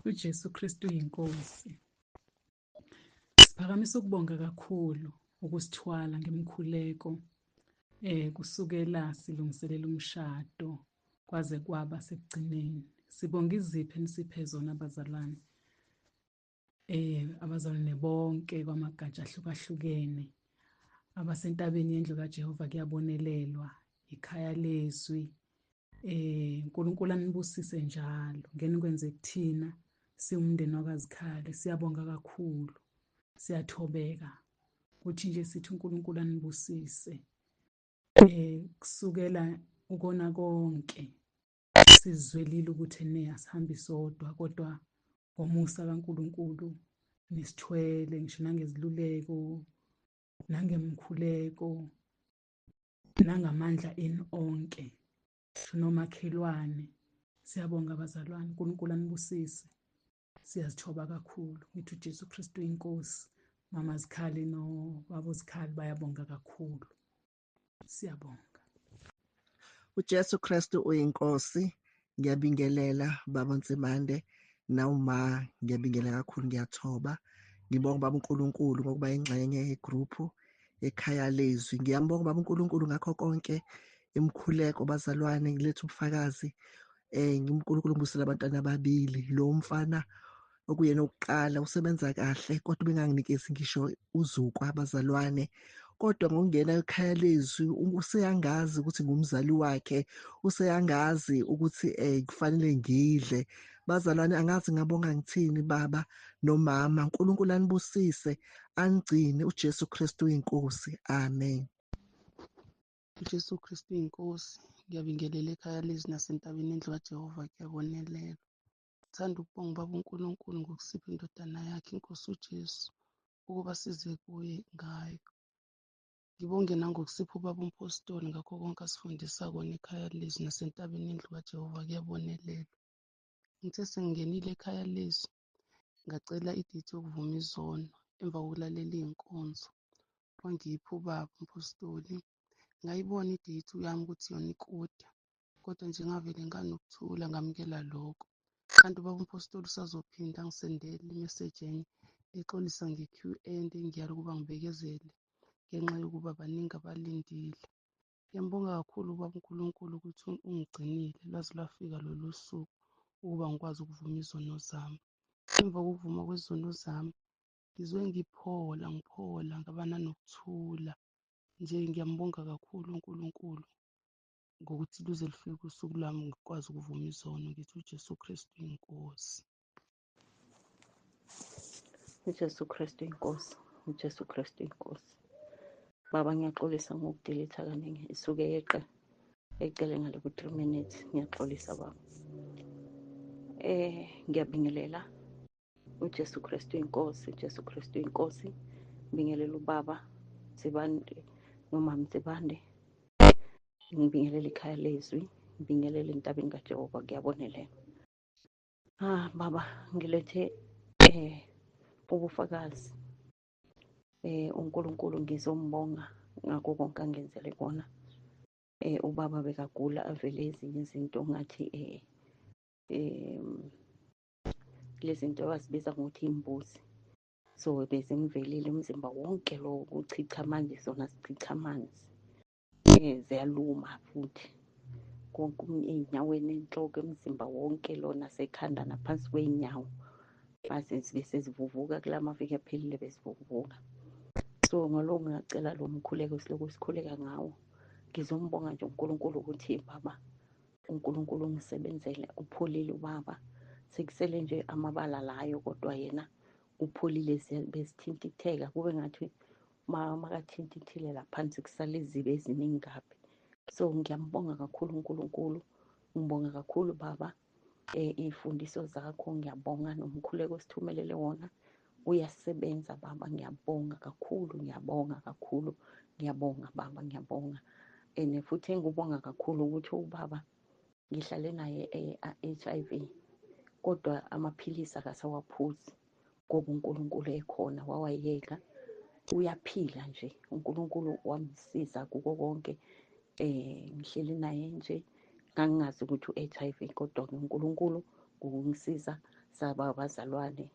UJesu Kristu uyinkosi. Siphakamisa ukubonga kakhulu ukusithwala ngemkhuleko kusukela silungiselela umshado kwaze kwaba sekugcineni. Sibonga izipho enisiphe zona bazalwane. Abazalwane bonke kwamagatsha ahlukahlukene abasentabeni yendlu kaJehova kuyabonelelwa ikhaya lezwi. uNkulunkulu anibusise njalo ngene kwenze kuthina siwumndeni wakaZikhali. Siyabonga kakhulu, siyathobeka kuthi nje sithi uNkulunkulu anibusise. Kusukela ukona konke sizwelile ukuthi ne asihambi sodwa, kodwa ngomusa kaNkulunkulu nisithwele ngisho nangeziluleko nangemkhuleko nangamandla enu onke, ngisho nomakhelwane. Siyabonga bazalwane, uNkulunkulu anibusise. Siyazithoba kakhulu. Ngithi uJesu Kristu inkosi. Mama Zikhali nobaba uZikhali bayabonga kakhulu. Siyabonga. uJesu Kristu uyinkosi. Ngiyabingelela baba Nzimande nawuma, ngiyabingelela kakhulu, ngiyathoba. Ngibonga baba uNkulunkulu ngokuba ingxenye yegroup ekhaya lezwi. Ngiyambonga baba uNkulunkulu ngakho konke, imkhuleko bazalwane, ngiletha ubufakazi. uNkulunkulu ngibusela abantwana ababili. Lo mfana okuyena oqala usebenza kahle kodwa benganginikezi ngisho uzukwa abazalwane, kodwa ngokungena ekhaya lezwi useyangazi ukuthi ngumzali wakhe, useyangazi ukuthi kufanele ngidle. Bazalwane angazi ngabonga ngithini baba nomama. uNkulunkulu anibusise anigcine. uJesu Kristu uyinkosi. Amen. uJesu Kristu uyinkosi. Ngiyabingelela ekhaya lezwi nasentabeni endlu kaJehova kuyabonelelwa. Ngithanda ukubonga ubaba uNkulunkulu ngokusipha indodana yakhe inkosi uJesu ukuba size kuye ngayo. Ngibonge nangokusipha ubaba umpostoli ngakho konke asifundisa kona ekhaya lezwi nasentabeni endlu kaJehova kuyabonelelwa. Ngithe sengingenile ekhaya lezwi ngacela idate yokuvuma izono emva kokulalela iy'nkonzo. Wangipha ubaba umpostoli, ngayibona idate yami ukuthi yona ikude, kodwa nje ngavele nganokuthula ngamukela lokho. Kanti ubaba umpostoli usazophinda angisendele imeseji enye exolisa nge-Q and engiyala ukuba ngibekezele ngenxa yokuba baningi abalindile. Ngiyambonga kakhulu ubaba uNkulunkulu ukuthi ungigcinile lwaze lwafika lolu suku ukuba ngikwazi ukuvuma izono zami. Emva kokuvuma kwezono zami ngizwe ngiphola, ngiphola ngaba nanokuthula nje. Ngiyambonga kakhulu uNkulunkulu ngokuthi luze lufike usuku lwami ngikwazi ukuvuma izono. Ngithi uJesu Kristu inkosi. uJesu Kristu inkosi. uJesu Kristu inkosi. Baba, ngiyaxolisa ngokudelete kaningi, isuke yeqe ecele ngale ku-3 minutes. Ngiyaxolisa baba. Ngiyabingelela. uJesu Kristu inkosi. uJesu Kristu inkosi. Ngibingelela ubaba Nsibande nomama Nsibande. Ngibingelela ikhaya lezwi, ngibingelela entabeni kaJehova kuyabonelela. Baba, ngilethe ubufakazi. uNkulunkulu ngizombonga ngakho konke angenzele kona. Ubaba bekagula avele ezinye izinto ngathi lezi zinto abazibiza ngokuthi imbuzi. So bezimvelile umzimba wonke lo uchicha manje, zona zichicha amanzi. Ziyaluma futhi konke ey'nyaweni, enhloko, emzimba wonke lona sekhanda naphansi kwey'nyawo. Base bese zivuvuka kula maviki aphelile besivuvuka. So ngaloko ngingacela lo mkhuleko silokhu sikhuleka ngawo. Ngizombonga nje uNkulunkulu ukuthi baba uNkulunkulu ungisebenzele, upholile ubaba. Sekusele nje amabala layo kodwa yena upholile, besithintitheka kube ngathi makathintithile laphansi kusale izibi eziningi kabi. So ngiyambonga kakhulu uNkulunkulu, ngibonga kakhulu baba iy'fundiso zakho, ngiyabonga nomkhuleko osithumelele wona uyasebenza baba. Ngiyabonga kakhulu, ngiyabonga kakhulu, ngiyabonga baba, ngiyabonga. And futhi engikubonga kakhulu ukuthi ubaba ngihlale naye e-HIV kodwa amaphilisi akasawaphuzi ngoba uNkulunkulu ekhona wawayeka, uyaphila nje. uNkulunkulu wamsiza kuko konke. Ngihleli naye nje ngangingazi ukuthi u-HIV kodwa uNkulunkulu ngokungisiza Saba abazalwane,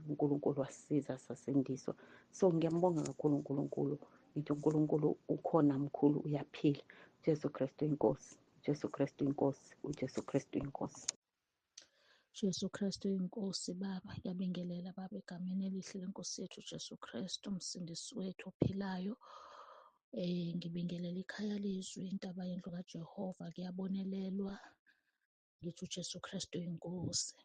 uNkulunkulu wasisiza sasindiswa. So ngiyambonga kakhulu uNkulunkulu. Ngithi uNkulunkulu ukhona, mkhulu, uyaphila. Jesu Kristu inkosi, Jesu Kristu inkosi, uJesu Kristu inkosi. Jesu Kristu inkosi. Baba, ngiyabingelela Baba egameni elihle lenkosi yethu Jesu Kristu, umsindisi wethu ophilayo. Ngibingelela ikhaya lezwi, intaba yendlu kaJehova, kuyabonelelwa. Ngithi uJesu Kristu inkosi.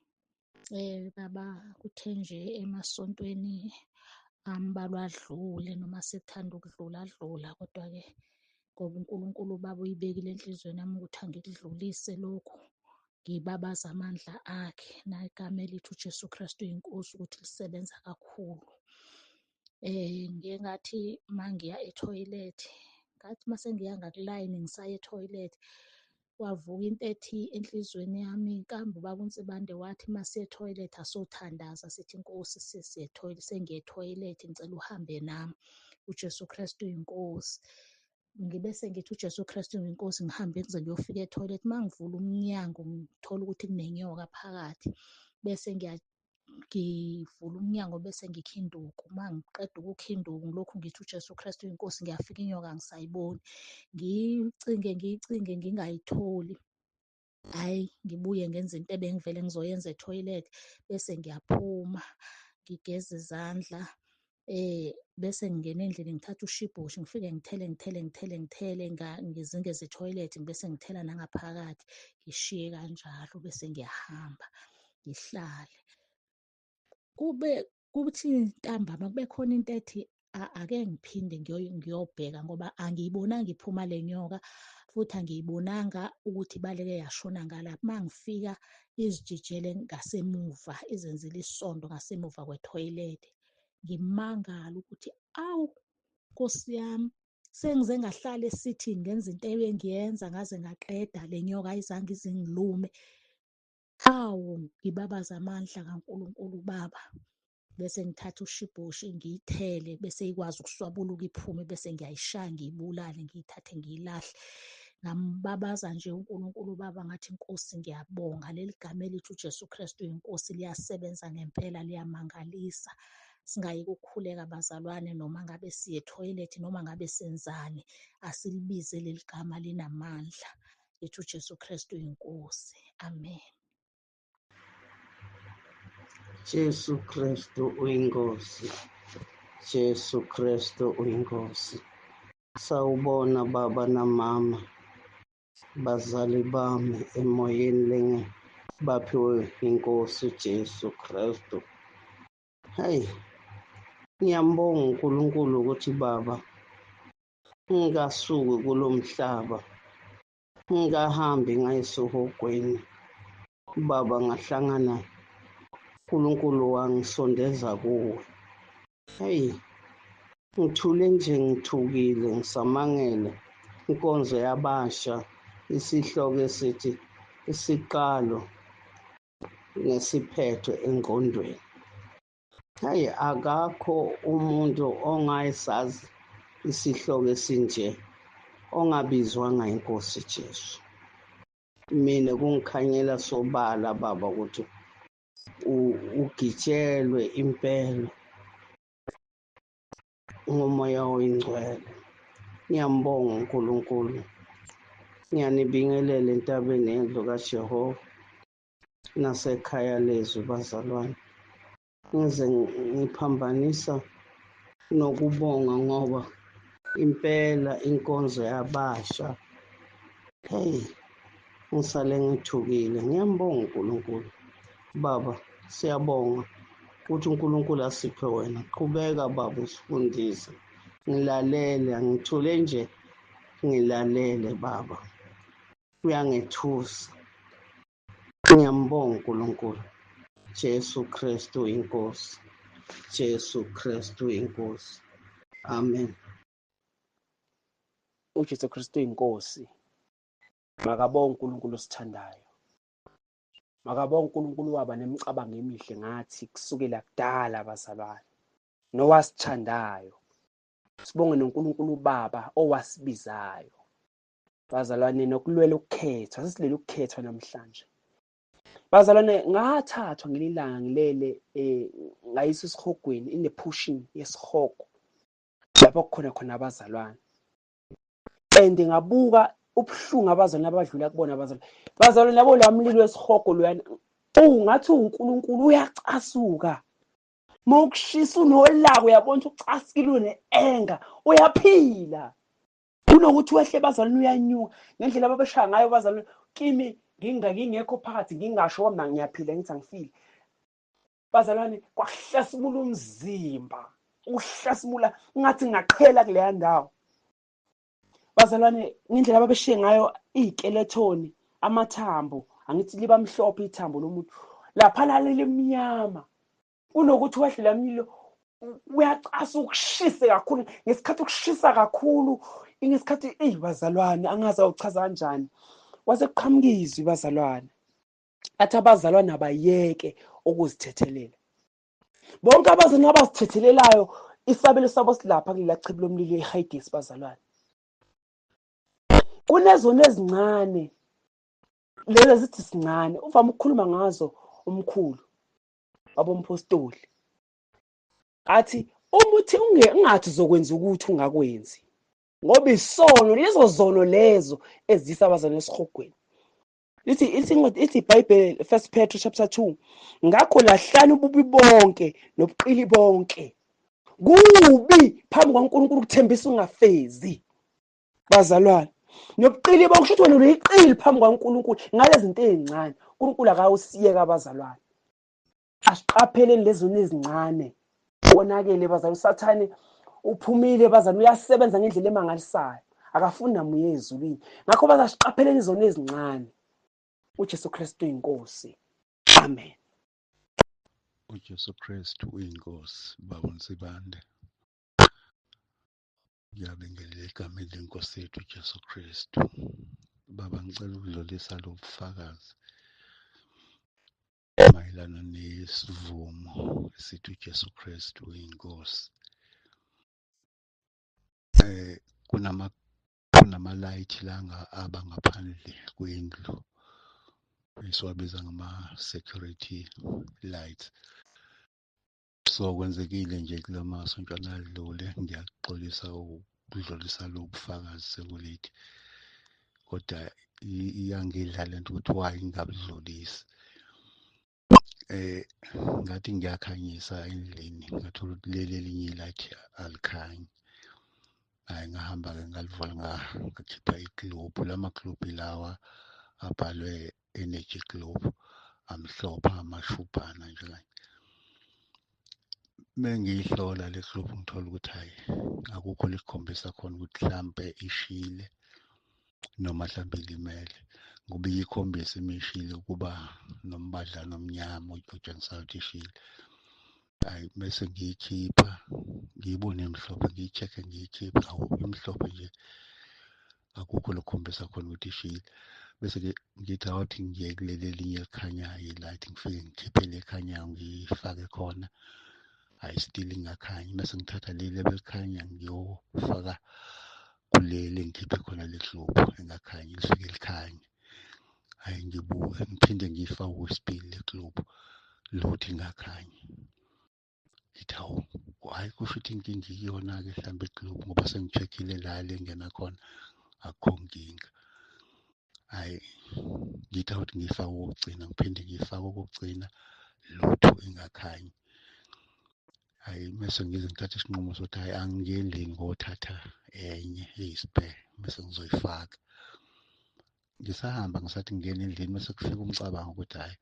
Baba, kuthe nje emasontweni ambalwa adlule, noma sekuthanda ukudlula adlula, kodwa-ke ngoba uNkulunkulu Baba uyibekile enhliziyweni yami ukuthi angikudlulise lokhu, ngibabaza amandla akhe negama elithi uJesu Kristu inkosi ukuthi lisebenza kakhulu. Ngiye ngathi mangiya ethoyilethi, ngathi mase ngiya ngakulayini ngisaya ethoyilethi, kwavuka into ethi enhliziyweni yami, kambe ubaba uNsibande wathi masiye ethoyilethi asothandaza sithi inkosi sesiye ethoyilethi, sengiye ethoyilethi ngicela uhambe nami, uJesu Kristu inkosi. Ngibe sengithi uJesu Kristu inkosi, ngihambe ngize ngiyofika ethoyilethi. Uma ngivula umnyango ngithola ukuthi kunenyoka phakathi, bese ngivula umnyango bese ngikha induku. Uma ngiqeda ukukha induku ngilokhu ngithi uJesu Kristu inkosi, ngiyafika inyoka angisayiboni, ngiyicinge ngiyicinge ngingayitholi. Hhayi, ngibuye ngenze into ebengivele ngizoyenza ethoyilethi, bese ngiyaphuma ngigeza izandla, bese ngingena endlini ngithatha ushibhoshi ngifike ngithele ngithele ngithele ngithele ngizingeze ethoyilethi, bese ngithela nangaphakathi, ngishiye kanjalo bese ngiyahamba ngihlale. Kube kuthi ntambama kube khona into ethi ake ngiphinde ngiyobheka, ngoba angiyibonanga iphuma le nyoka, futhi angiyibonanga ukuthi ibaleke yashona ngalapha. Uma ngifika izijijele ngasemuva, izenzele isondo ngasemuva kwethoyilethi. Ngimangala ukuthi awu Nkosi yami, sengize ngahlala esithini ngenza into ebengiyenza ngaze ngaqeda, le nyoka ayizange izingilume. Awu, ngibabaza amandla kaNkulunkulu Baba. Bese ngithatha ushibhoshi ngiyithele, bese ikwazi ukuswabuluka iphume, bese ngiyayishaya ngiyibulale, ngiyithathe ngiyilahle. Ngambabaza nje uNkulunkulu Baba, ngathi Nkosi ngiyabonga, leli gama elithi uJesu Kristu inkosi liyasebenza ngempela, liyamangalisa. Singayeki ukukhuleka bazalwane, noma ngabe siye ethoyilethi noma ngabe senzani, asilibize leli gama linamandla. Lithi uJesu Kristu inkosi. Amen. Jesu Kristu uyinkosi. Jesu Kristu uyinkosi. Sawubona baba namama, bazali bami emoyeni lenge baphiwe inkosi Jesu Kristu. Hey, ngiyambonga uNkulunkulu ukuthi baba ngingasuki kulomhlaba, ngingahambi ngayesihogweni. Baba ngahlangana uNkulunkulu wangisondeza kuwe. Hey, ngithule nje ngithukile ngisamangele inkonzo yabasha, isihloko esithi isiqalo nesiphetho engqondweni. Hayi, akakho umuntu ongayisazi isihloko esinje ongabizwanga inkosi Jesu. Mina kungikhanyela sobala baba ukuthi ugitshelwe impela ngomoya oyingcwele. Ngiyambonga uNkulunkulu, ngiyanibingelela entabeni yendlu kaJehova nasekhaya lezwi bazalwane. Ngize ngiphambanisa nokubonga ngoba impela inkonzo yabasha, hey, ngisale ngithukile. Ngiyambonga uNkulunkulu baba, siyabonga ukuthi uNkulunkulu asiphe wena. Qhubeka baba usifundise, ngilalele, angithule nje, ngilalele baba, uyangethusa. Ngiyambonga uNkulunkulu. Jesu Kristu inkosi, Jesu Kristu inkosi. Amen. uJesu Kristu inkosi. Makabonge uNkulunkulu osithandayo. Makabonge uNkulunkulu waba nemicabango emihle ngathi kusukela kudala bazalwane, nowasithandayo. Sibonge noNkulunkulu uBaba owasibizayo. Bazalwane, nokulwela ukukhethwa, sesilwela ukukhethwa namhlanje. Bazalwane, ngathathwa ngelilanga ngilele ngayiswa esihogweni, ine-portion yesihogo lapho kukhona khona abazalwane, and ngabuka ubuhlungu abazalwane abadlula kubona. Abazalwane, labo la mlilo wesihogo loyana ungathi uNkulunkulu uyacasuka mawukushisa, unolaka, uyabona ukuthi ucasikile, une-anger, uyaphila. Kunokuthi wehle, bazalwane, uyanyuka ngendlela ababeshaya ngayo, bazalwane. Kimi ngingekho phakathi, ngingasho kwami ngiyaphila, ngithi angifile, bazalwane. Kwahlasimula umzimba, uhlasimula ngathi ngaqhela kuleya ndawo, bazalwane, ngendlela ababeshiye ngayo iy'skeletoni, amathambo. Angithi liba mhlophe ithambo lomuntu, lapha lalimnyama. Kunokuthi wehle la mlilo, uyacasa, ukushise kakhulu. Ngesikhathi ukushisa kakhulu, ngesikhathi, eyi bazalwane, angazi awuchaza kanjani. Kwase kuqhamuka izwi, bazalwane, athi abazalwane abayeke ukuzithethelela. Bonke abazalwane abazithethelelayo, isabelo sabo silapha kulela chibi lomlilo eHades. Bazalwane, kunezono ezincane, lezi zithi sincane, uvama ukukhuluma ngazo umkhulu wabompostoli, athi uma uthi ungathi uzokwenza ukuthi ungakwenzi, ngoba isono, lezo zono lezo ezisa abazalwane esihogweni. Lithi incwadi, ithi iBhayibheli, First Petro chapter 2, ngakho lahlani ububi bonke nobuqili bonke. Kubi phambi kwaNkulunkulu ukuthembisa ungafezi, bazalwane. Nobuqili bonke, kusho ukuthi wena uliqili phambi kwaNkulunkulu ngalezi zinto ey'ncane. uNkulunkulu akawusiyeka, abazalwane. Asiqapheleni lezi zinto ezincane. Konakele, bazalwane. Usathane uphumile, bazalwane, uyasebenza ngendlela emangalisayo, akafuni namuye ezulwini. Ngakho bazasiqapheleni izono ezincane. uJesu Kristu inkosi. Amen. uJesu Kristu uyinkosi. Baba Nsibande, ngiyabingelela egameni lenkosi yethu uJesu Kristu. Baba, ngicela ukudlulisa lo bufakazi mayelana nesivumo esithi uJesu Kristu uyinkosi. Kunama light langa aba ngaphandle kwendlu esiwabiza ngama-security lights. So kwenzekile nje kulamasontwana adlule, ngiyaxolisa ukudlulisa lo bufakazi seku-late, kodwa iyangidla lento ukuthi why ngingabudlulisi. Ngathi ngiyakhanyisa endlini, ngathola ukuthi leli elinye i-light alikhanyi. Hhayi, ngahamba-ke ngalivala, ngakhipha i-globe, lama globe lawa abhalwe energy globe, amhlophe, amashubhana nje kanje. Mengiyihlola le globe, ngithola ukuthi hhayi, akukho likhombisa khona ukuthi mhlampe ishile noma mhlampe ilimele, ngoba iyikhombisa imishile ukuba nombadlana omnyama otshengisayo ukuthi ishile. Hhayi, bese ngiyikhipha, ngiyibone imhlophe, ngiyi-check-e, ngiyikhiphe, awu, imhlophe nje, akukho lokukhombisa khona ukuthi ishile. Bese-ke ngithi awuthi ngiye kuleli elinye elikhanyayo i-light, ngifike ngikhiphe le ekhanyayo ngiyifake khona, hhayi, still ingakhanyi. Mese ngithatha leli ebelikhanya ngiyofaka kuleli engikhiphe khona le globe engakhanyi, lifike likhanye. Hhayi, ngibuke, ngiphinde ngiyifake okwesibili le globe, lutho, ingakhanyi. Ngithi hawu, hhayi, kusho ukuthi inkinga iyona-ke mhlawumbe i-globe, ngoba sengi-check-ile la le ngena khona, akukho nkinga. Hhayi, ngithi awuthi ngiyifake okokugcina, ngiphinde ngiyifake okokugcina, lutho, ingakhanyi. Hhayi, mese ngize ngithathe isinqumo sokuthi hhayi, angiye endlini ngothatha enye eyi-spare mese ngizoyifaka. Ngisahamba, ngisathi ngingena endlini, mese kufika umcabango ukuthi hhayi,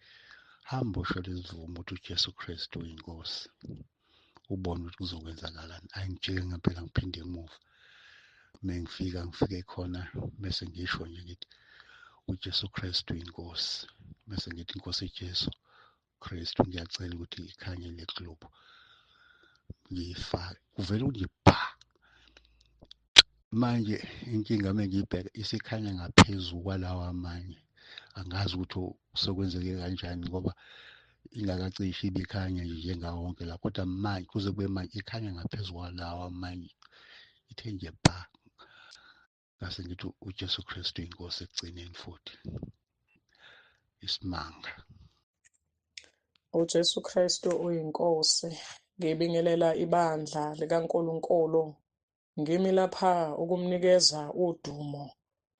hamba usho lesivumo ukuthi uJesu Kristu uyinkosi, ubone ukuthi kuzokwenzakalani. Hhayi, ngijike ngempela, ngiphinde emuva. Mengifika, ngifike khona, mese ngisho nje ngithi uJesu Kristu uyinkosi, mese ngithi inkosi Jesu Kristu, ngiyacela ukuthi ikhanye le globe. Ngiyifake, kuvele nje bha. Manje inkinga mengiyibheka, isikhanya ngaphezu kwalawa amanye. Angazi ukuthi sekwenzeke kanjani, ngoba ingakacishi ibikhanya nje njengawo wonke la, kodwa manje kuze kube manje ikhanya ngaphezu kwalawa amanye, ithe nje bha. Ngase ngithi uJesu Kristu inkosi ekugcineni futhi. Isimanga. UJesu Kristu uyiNkosi. Ngibingelela ibandla likaNkulunkulu. Ngimi lapha ukumnikeza udumo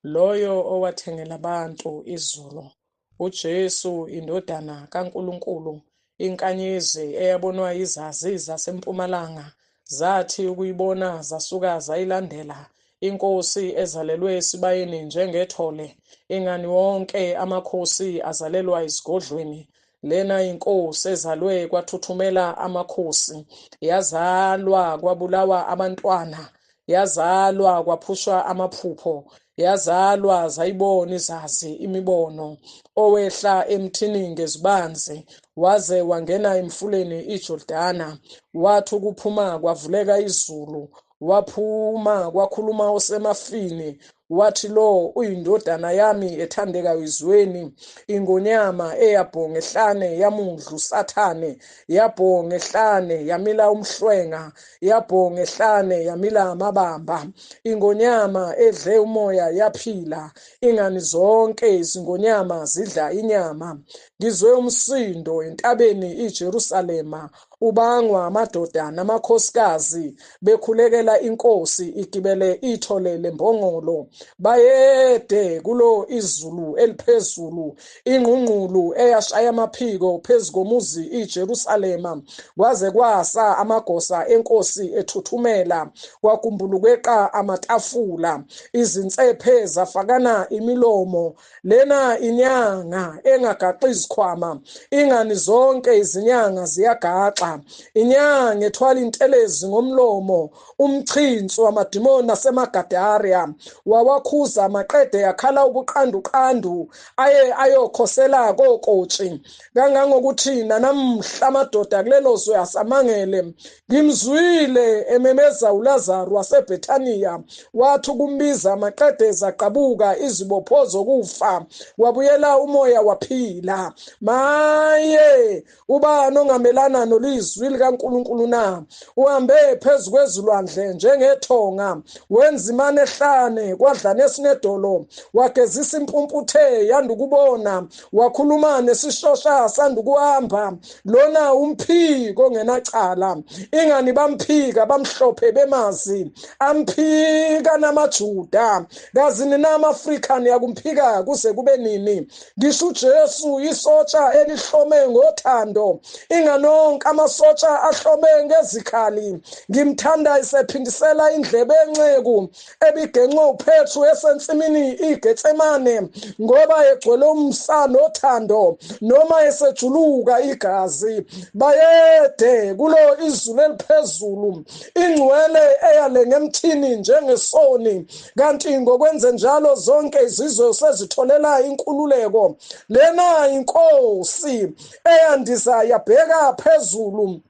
loyo owathengela abantu izulu. UJesu indodana kaNkulunkulu, inkanyezi eyabonwa izazi zasempumalanga, zathi ukuyibona zasuka zayilandela. Inkosi ezalelwe esibayeni njengethole, ingani wonke amakhosi azalelwa ezigodlweni. Lena inkosi ezalwe kwathuthumela amakhosi, yazalwa kwabulawa abantwana, yazalwa kwaphushwa amaphupho, yazalwa zayibona izazi imibono. Owehla emthini ngezibanzi waze wangena emfuleni iJordana, wathi ukuphuma kwavuleka izulu, waphuma kwakhuluma osemafini, wathi lo uyindodana yami ethandekayo izweni. Ingonyama eyabhonga ehlane yamudla uSathane, yabhonga ehlane yamila umhlwenga, yabhonga ehlane yamila amabamba. Ingonyama edle umoya yaphila, ingani zonke izingonyama zidla inyama. Ngizwe umsindo entabeni iJerusalema ubangwa amadoda namakhosikazi bekhulekela inkosi igibele ithole lembongolo. Bayede kulo izulu eliphezulu, ingqungqulu eyashaya amaphiko phezu komuzi iJerusalema, kwaze kwasa amagosa enkosi ethuthumela, kwagumbulukweqa amatafula, izinsephe zafakana imilomo. Lena inyanga engagaxi izikhwama, ingani zonke izinyanga ziyagaxa. Inyanga ethwala intelezi ngomlomo, umchinsi wamadimoni aseMagadaria, wawakhuza maqede yakhala ubuqanduqandu, aye ayokhosela kokotshi, kangangokuthi nanamhla amadoda kulelo zwe asamangele. Ngimzwile ememeza uLazaru waseBethania, wathi ukumbiza maqede zaqabuka izibopho zokufa, wabuyela umoya waphila. Maye, ubani ongamelana nolizwi likaNkulunkulu na? Uhambe phezu kwezilwandle njengethonga, wenza imana ehlane kwadla nesinedolo, wagezisa impumputhe yandukubona, wakhuluma nesishosha sandukuhamba. Lona umphiko ongenacala, ingani bamphika bamhlophe bemazi, amphika namaJuda. Kazi nina ama-Afrika niyakumphika kuze kube nini? Ngisho uJesu isotsha elihlome ngothando, inganonke amasotsha ahlome ngezikhali. Ngimthanda esephindisela indlebe enceku ebigenqwe uphethu esensimini iGetsemane, ngoba egcwele umsa nothando, noma esejuluka igazi. Bayede kulo izulu eliphezulu, ingcwele eyalenga emthini njengesoni, kanti ngokwenze njalo zonke izizwe sezitholela inkululeko. Lena inkosi eyandiza yabheka phezulu,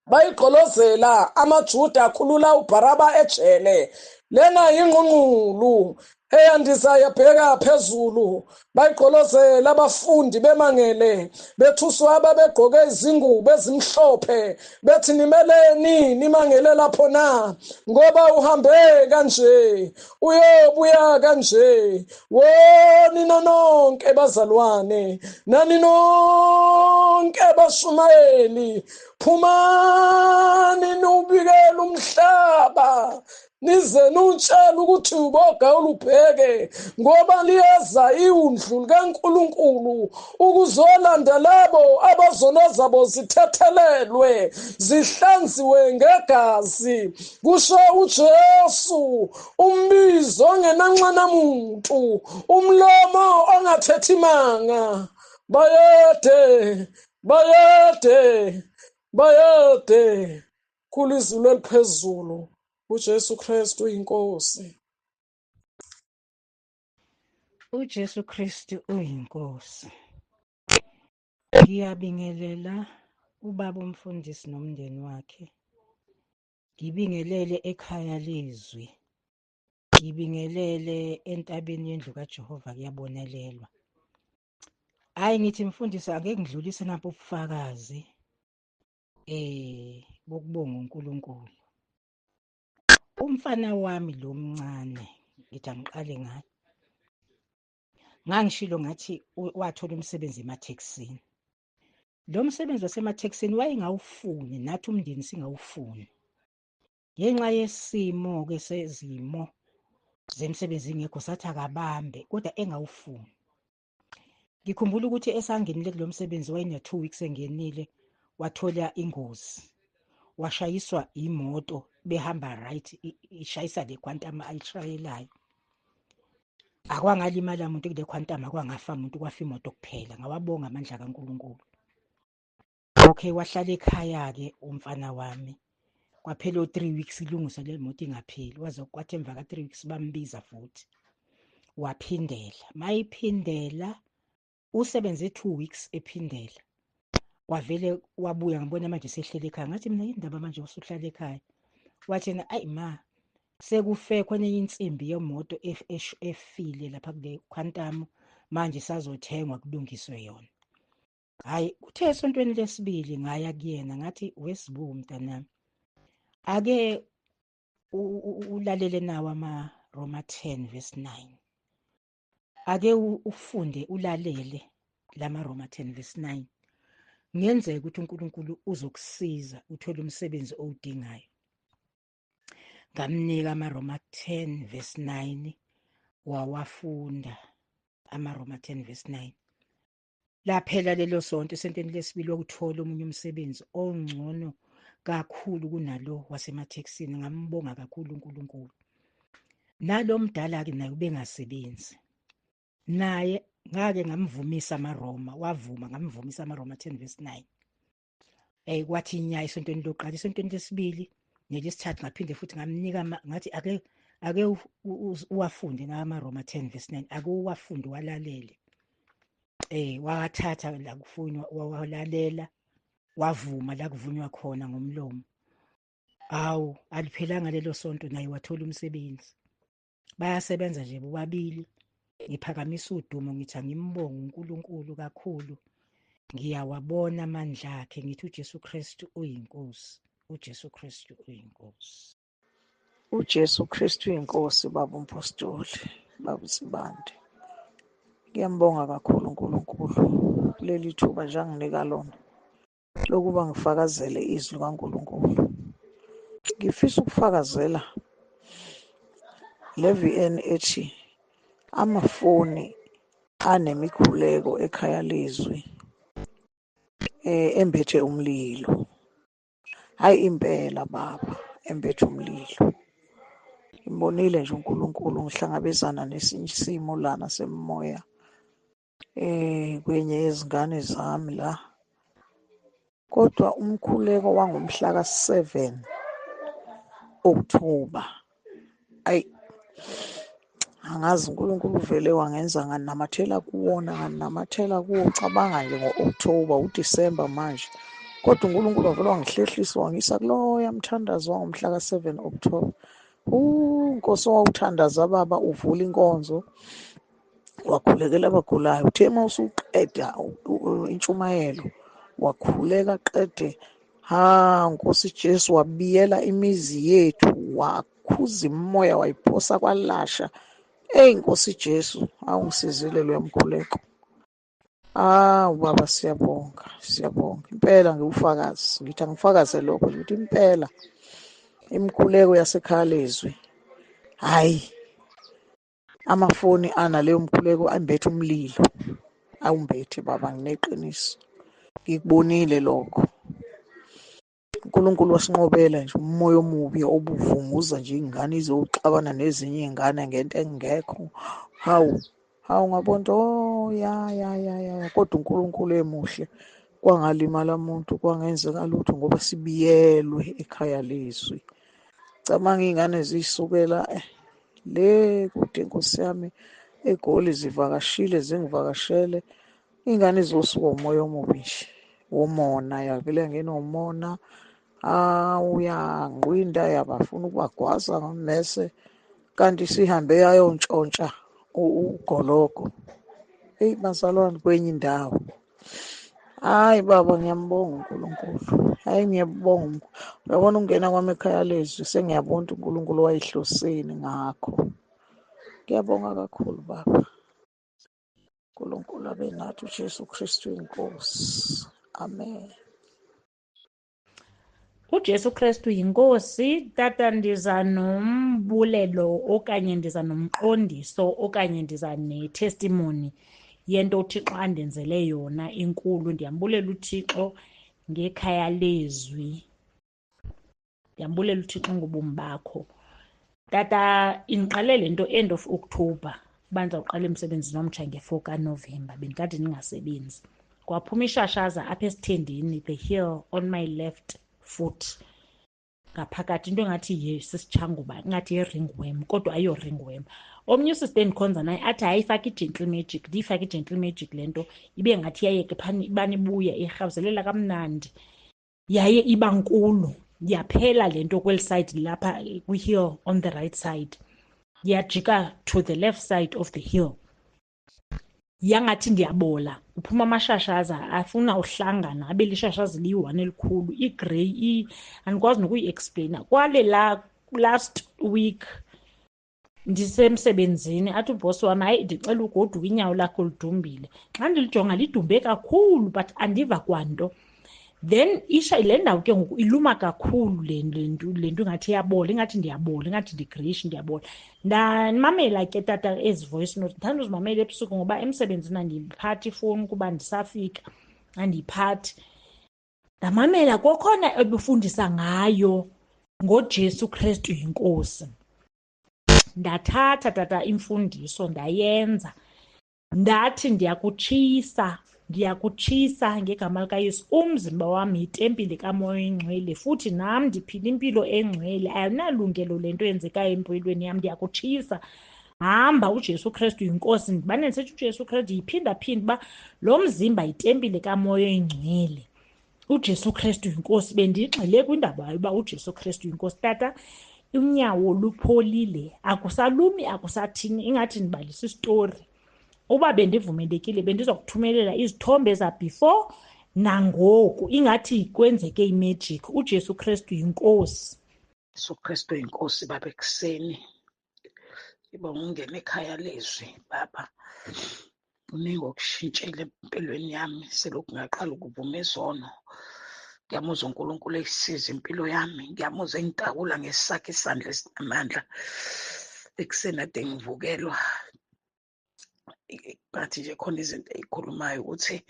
bayigqolozela amaJuda akhulula uBharaba ejele. Lena ingqungqulu eyandiza yabheka phezulu, bayigqolozela abafundi bemangele, bethuswa ababegqoke izingubo ezimhlophe, bethi nimeleni nimangele lapho na? Ngoba uhambe kanje, uyobuya kanje. Wonina nonke bazalwane, nani nonke bashumayeli, phumani nubikele umhlaba, nize nutshela ukuthi uboga olubheke, ngoba liyeza iwundlu likaNkulunkulu ukuzolanda labo abazono zabo zithethelelwe, zihlanziwe ngegazi. Kusho uJesu, umbizo ongenanxana muntu, umlomo ongathethi manga. Bayede, bayede, bayede kulizulu eliphezulu. uJesu Kristu uyinkosi. uJesu Kristu uyinkosi. Ngiyabingelela ubaba umfundisi nomndeni wakhe. Ngibingelele ekhaya lezwi. Ngibingelele entabeni yendlu kaJehova kuyabonelelwa. Hayi ngithi mfundisi ake ngidlulise nampo ubufakazi bokubonga uNkulunkulu. Umfana wami lo mncane ngithi angiqale ngaye. Ngangishilo ngathi wathola umsebenzi emathekisini. Lo msebenzi wasemathekisini wayengawufuni, nathi umndeni singawufuni. Ngenxa yesimo-ke sezimo zemsebenzi ingekho, sathi akabambe kodwa engawufuni. Ngikhumbula ukuthi esangenile kulo msebenzi wayene-2 weeks engenile, wathola ingozi, washayiswa imoto behamba right, ishayisa le Quantum ayishayelayo. Akwangalimala muntu kule Quantum, akwangafa muntu, kwafa imoto kuphela. Ngawabonga amandla kaNkulunkulu. Okay, wahlala ekhaya-ke umfana wami, kwaphela o-3 weeks ilungiswa le moto ingapheli. Waze kwathi emva ka-3 weeks bambiza futhi waphindela. Mayiphindela usebenze 2 weeks ephindela, wavele wabuya. Ngibona manje sehlele ekhaya, ngathi mina indaba manje usuhlala ekhaya. Wathi yena ayi ma, sekufe khona enye insimbi yemoto efile lapha kule Quantum, manje sazothengwa kulungiswe yona. Hhayi, kuthe esontweni lesibili ngaya kuyena ngathi wesibu mntanami, ake ulalele nawo ama-Roma 10 verse 9, ake ufunde ulalele lama-Roma 10 verse 9, ngenzeka ukuthi uNkulunkulu uzokusiza uthole umsebenzi owudingayo. Ngamnika amaRoma 10 verse 9, wawafunda amaRoma 10 verse 9. Laphela lelo sonto, esontweni lesibili wakuthola omunye umsebenzi ongcono kakhulu kunalo wasemathekisini. Ngambonga kakhulu uNkulunkulu. Nalo mdala-ke naye ubengasebenzi, naye ngake ngamvumisa amaRoma, wavuma, ngamvumisa amaRoma 10 verse 9. Kwathi nya esontweni lokuqala, esontweni lesibili nelesithathu ngaphinde futhi ngamnika, ngathi ake uwafunde nawo amaRoma 10 verse 9, ake uwafunde walalele. Wathatha la kufunywa wawalalela, wavuma la kuvunywa khona ngomlomo. Hawu, aliphelanga lelo sonto naye wathola umsebenzi. Bayasebenza nje bobabili. Ngiphakamisa udumo, ngithi angimbonge uNkulunkulu kakhulu. Ngiyawabona amandla akhe, ngithi uJesu Kristu uyinkosi, uJesu Kristu uyinkosi. UJesu Kristu uyinkosi, baba umpostoli, baba uSibande. Ngiyambonga kakhulu uNkulunkulu kuleli thuba nje anginika lona lokuba ngifakazele izwi likaNkulunkulu. Ngifisa ukufakazela le VN ethi amafoni anemikhuleko ekhaya lezwi embethe umlilo. Hayi impela baba, embethe umlilo. Ngibonile nje uNkulunkulu ngihlangabezana nesinye isimo lana semoya kwenye yezingane zami la. Kodwa umkhuleko wangomhla ka-7 October, ayi angazi uNkulunkulu uvele wangenza nganamathela kuwona, nganamathela kuwo. Cabanga nje ngo-October, uDisemba manje, kodwa uNkulunkulu wavele wangihlehlisa wangisa kuloya mthandazo wangomhla ka-7 October. Nkosi owawuthandaza baba uvula inkonzo wakhulekela abagulayo, uthe uma usuqeda intshumayelo wakhuleka qede, ha Nkosi Jesu wabiyela imizi yethu, wakhuza imoya wayiphosa kwalasha. Eyi Nkosi Jesu, awungisizile loya mkhuleko. Baba siyabonga, siyabonga impela. Ngiwufakazi, ngithi angifakaze lokho nje ukuthi impela imikhuleko yasekhaya lezwi, hayi amafoni analeyo mkhuleko ambethe umlilo, awumbethe baba, ngineqiniso, ngikubonile lokho. uNkulunkulu wasinqobela nje umoya omubi obuvunguza nje ingane izoxabana nezinye iy'ngane ngento engekho. Hawu, hawu ngabona, oh ya ya ya ya, kodwa uNkulunkulu emuhle, kwangalimala muntu, kwangenzeka lutho ngoba sibiyelwe ekhaya lezwi. Cabanga iy'ngane ziyisukela le kude Nkosi yami eGoli, zivakashile, zingivakashele, ingane izosuka umoya omubi nje womona, yavele yangenwa umona, uyangqwinda, yabafuna ukubagwaza ngommese, kanti sihambe yayontshontsha ugologo. Eyi bazalwane kwenye indawo. Hayi baba, ngiyambonga uNkulunkulu. Hayi ngiyabonga. Uyabona ukungena kwami ekhaya lezwi sengiyabona ukuthi uNkulunkulu wayehloseni ngakho. Ngiyabonga kakhulu baba. uNkulunkulu abe nathi, uJesu Kristu inkosi. Amen. UJesu Kristu yinkosi. Tata, ndiza nombulelo okanye ndiza nomqondiso okanye ndiza netestimony yento uThixo andenzele yona inkulu. Ndiyambulela uThixo ngekhaya lezwi. Ndiyambulela uThixo ngobomi bakho. Tata, indiqale le nto end of October uba ndizawuqala emsebenzini omtsha nge-4 kaNovemba. Bendikade ndingasebenzi. Kwaphuma ishashaza apha esithendeni, the heel on my left foot, ngaphakathi into engathi sisitshanguba, ingathi yi-ringworm, kodwa ayiyo-ringworm. Omnye usista endikhonza naye athi hayi, faka i-gentle magic. Ndiyifake i-gentle magic le nto, ibe ngathi iyayeka ibane ibuya, irhawuzelela kamnandi yaye iba nkulu. Yaphela le nto kweli side lapha kwi-heel on the right side, yajika to the left side of the heel, yangathi ndiyabola, kuphuma amashashaza afuna uhlangana abe lishashaza liyi-one elikhulu, igrey, andikwazi nokuyi-explaina. Kwale la last week ndisemsebenzini, athi ubhosi wam, hayi, ndicela ugoduka, inyawo lakho lidumbile. Xa ndilijonga lidumbe kakhulu, but andiva kwanto. Then isha le ndawo ke ngoku iluma kakhulu le nto ingathi iyabola, ingathi ndiyabola, ingathi ndigrish, ndiyabola. Ndamamela ke tata ezi voice note, ndithanda uzimamela ebusuku ngoba emsebenzini andiyiphathi ifowuni kuba ndisafika, andiyiphathi. Ndamamela kokhona ebufundisa ngayo ngoJesu Kristu yinkosi. Ndathatha tata imfundiso ndayenza, ndathi ndiyakutshisa, ndiyakutshisa ngegama likaYesu. Umzimba wam yitempile kaMoya oyiNgcwele, futhi nam ndiphila impilo engcwele, ayinalungelo le nto yenzekayo empilweni yam, ndiyakutshisa. Hamba, uJesu Kristu yinkosi. Ndibane ndisithi uJesu Kristu, ndiyiphindaphinda uba lo mzimba yitempile kaMoya oyiNgcwele, uJesu Kristu yinkosi. Bendigxile kwindaba yoba uJesu Kristu yinkosi. Tata, unyawo lupholile, akusalumi, akusathini, ingathi ndibalisa isitori. Uba bendivumelekile bendizokuthumelela izithombe za-before nangoku, ingathi kwenzeke imagic. uJesu Kristu yinkosi. Jesu Kristu yinkosi. Baba, ekuseni ngibonga ungena ekhaya lezwi. Baba, kuningi okushintshile empilweni yami selokhu ngaqala ukuvuma izono. Ngiyamuzwa uNkulunkulu eyisiza impilo yami, ngiyamuzwa engitakula ngesakhe isandla esinamandla. Ekuseni ade ngivukelwa, ngathi nje khona izinto ey'khulumayo ukuthi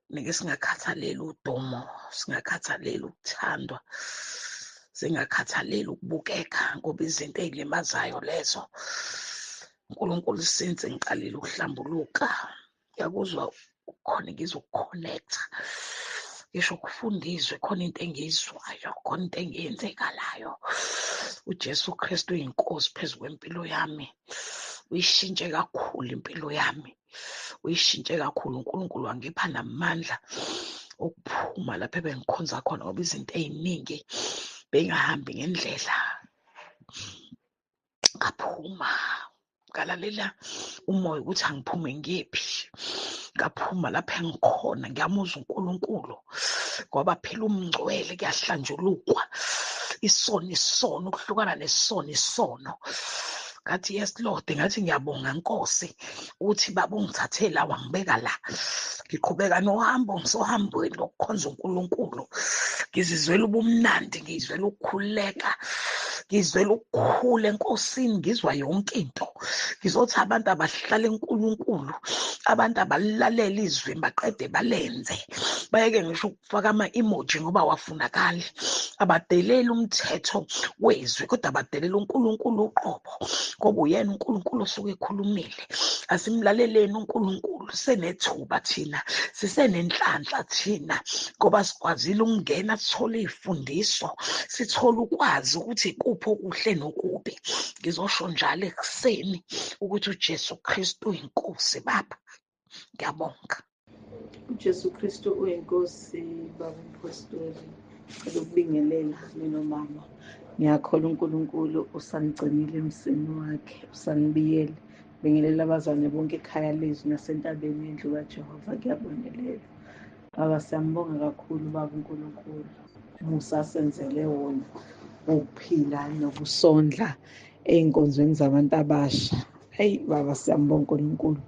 nike singakhathaleli udumo, singakhathaleli ukuthandwa, singakhathaleli ukubukeka, ngoba izinto ey'limazayo lezo. uNkulunkulu, since ngiqalile ukuhlambuluka, ngiyakuzwa khona ngizokuconnecta, ngisho ukufunda izwi, khona into engiyizwayo, khona into engiyenzekalayo. uJesu Kristu uyinkosi phezu kwempilo yami, uyishintshe kakhulu impilo yami, uyishintshe kakhulu. uNkulunkulu wangipha namandla okuphuma lapho ebengikhonza khona, ngoba izinto ey'ningi bengahambi ngendlela. Ngaphuma, ngalalela umoya ukuthi angiphume ngiyephi, ngaphuma lapho engikhona. Ngiyamuzwa uNkulunkulu, ngoba phela umngcwele kuyahlanjulukwa, isono isono, ukuhlukana nesono isono. Ngathi yes Lord, ngathi ngiyabonga Nkosi ukuthi baba ungithathe la wangibeka la. Ngiqhubeka nohambo, ngisohambweni lokukhonza uNkulunkulu. Ngizizwela ubumnandi, ngizwela ukukhululeka, ngizwela ukukhula eNkosini, ngizwa yonke into. Ngizothi abantu abahlale eNkulunkulu, abantu abalilalela izwi baqede balenze, bayeke ngisho ukufaka ama-emoji ngoba awafunakali. Abadeleli umthetho wezwi, kodwa abadelela uNkulunkulu uqobo, ngoba uyena uNkulunkulu osuke ekhulumile. Asimlaleleni uNkulunkulu, senethuba thina, sisenenhlanhla thina, ngoba sikwazile ukungena sithole iy'fundiso, sithole ukwazi ukuthi ikuphi okuhle nokubi. Ngizosho njalo ekuseni ukuthi uJesu Kristu uyinkosi. Baba, ngiyabonga. uJesu Kristu uyinkosi. Baba umpostoli, cela ukubingelela ninomama. Ngiyakholwa uNkulunkulu usanigcinile emseni wakhe, usanibiyele. Bingelela abazwane bonke ekhaya lezwi nasentabeni yendlu kaJehova kuyabonelela. Baba, siyambonga kakhulu baba uNkulunkulu, umusa asenzele wona wokuphila nokusondla ey'nkonzweni zabantu abasha. Eyi baba, siyambonga uNkulunkulu.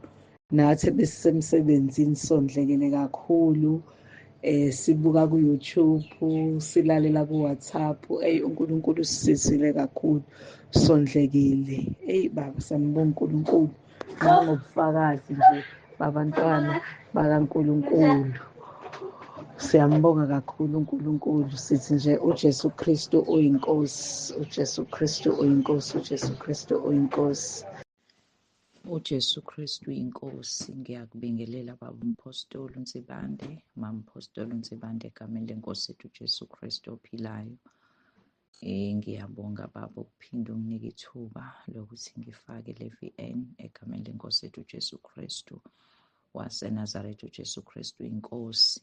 Nathi besisemsebenzini sondlekile kakhulu. Sibuka ku YouTube, silalela ku WhatsApp. Ey, uNkulunkulu usisizile kakhulu, sondlekile. Ey baba, siyambonga uNkulunkulu nangobufakazi nje babantwana bakaNkulunkulu. Siyambonga kakhulu uNkulunkulu, sithi nje uJesu Kristu uyinkosi, uJesu Kristu uyinkosi, uJesu Kristu uyinkosi. UJesu Kristu inkosi. Ngiyakubingelela baba uMphostoli uNsibande, mama Mphostoli uNsibande, egameni lenkosi yethu uJesu Kristu ophilayo. Ngiyabonga baba ukuphinda unginike ithuba lokuthi ngifake le VN egameni lenkosi yethu uJesu Kristu waseNazaretha, uJesu Kristu inkosi.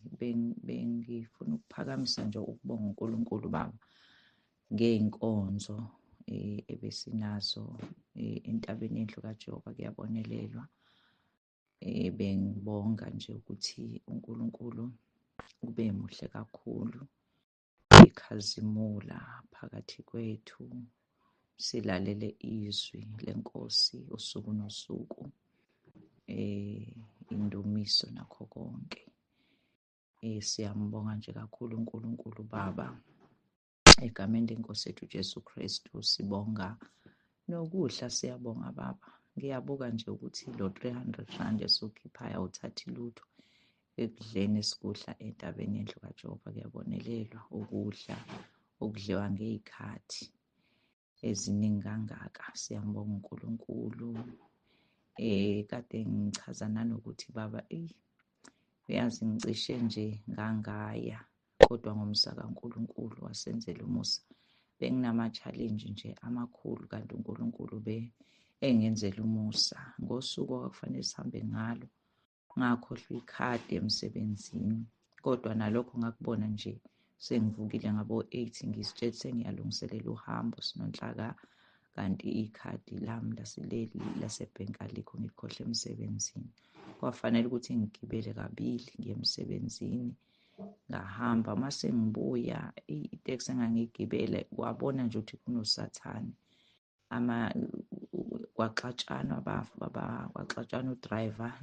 Bengifuna ukuphakamisa nje ukubonga uNkulunkulu baba ngey'nkonzo ebesinazo entabeni yendlu kaJehova kuyabonelelwa. Bengibonga nje ukuthi uNkulunkulu ube muhle kakhulu, ekhazimula phakathi kwethu, silalele izwi lenkosi usuku nosuku, indumiso nakho konke. Siyambonga nje kakhulu uNkulunkulu baba egameni lenkosi yethu Jesu Kristu. Sibonga nokudla, siyabonga baba. Ngiyabuka nje ukuthi lo 300 rand esiwukhiphayo awuthathi lutho ekudleni esikudla entabeni yendlu kaJehova kuyabonelelwa, ukudla okudliwa ngey'khathi eziningi kangaka. Siyambonga uNkulunkulu. Kade ngichaza nanokuthi baba, eyi uyazi ngicishe nje ngangaya, kodwa ngomsa kaNkulunkulu wasenzela umusa. Benginama-challenge nje amakhulu, kanti uNkulunkulu be engenzela umusa. Ngosuku okwakufanele sihambe ngalo ngakhohlwa ikhadi emsebenzini, kodwa nalokho ngakubona nje sengivukile ngabo-8, ngizitshela sengiyalungiselela uhambo sinonhlaka, kanti ikhadi lami lasebhenki alikho, ngilikhohle emsebenzini. Kwafanele ukuthi ngigibele kabili ngiye emsebenzini. Ngahamba, uma sengibuya iteksi engangiyigibele kwabona nje ukuthi kunosathane, kwaxatshanwa kwaxatshanwa udrayiva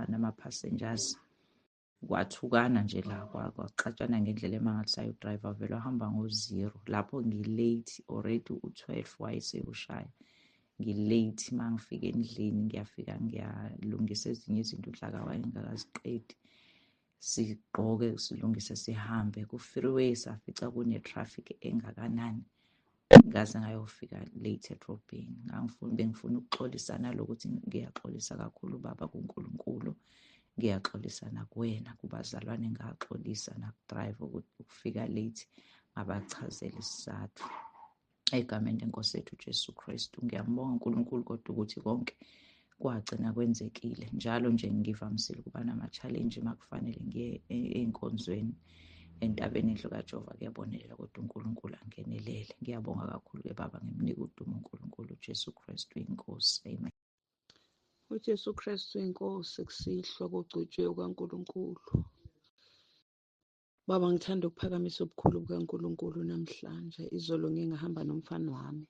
nama-passengers, kwathukana nje la, kwaxatshana ngendlela emangalisayo. Udrayiva vele wahamba ngo-0 lapho ngi-late already, u-12 wayesewushaya, ngi-late. Uma ngifika endlini ngiyafika ngiyalungisa ezinye izinto uHlaka wayengakaziqedi, sigqoke silungise sihambe ku-freeway, safica kune-traffic engakanani, ngaze ngayofika late edrobheni. Bengifuna ukuxolisa nalokuthi ngiyaxolisa kakhulu baba kuNkulunkulu, ngiyaxolisa nakuwena, kubazalwane ngaxolisa, nakudrive ukufika late ngabachazela isizathu egameni lenkosi yethu Jesu Kristu. Ngiyambonga uNkulunkulu kodwa ukuthi konke kwagcina kwenzekile. Njalo nje ngivamisile ukuba nama-challenge uma kufanele ngiye ey'nkonzweni entabeni endlu kaJehova kuyabonelela, kodwa uNkulunkulu angenelele. Ngiyabonga kakhulu-ke baba, ngimnika udumo uNkulunkulu uJesu Kristu inkosi. Amen. UJesu Kristu inkosi, kusihlwa kugcotshwe kaNkulunkulu. Baba, ngithanda ukuphakamisa ubukhulu bukaNkulunkulu namhlanje. Izolo ngingahamba nomfana wami,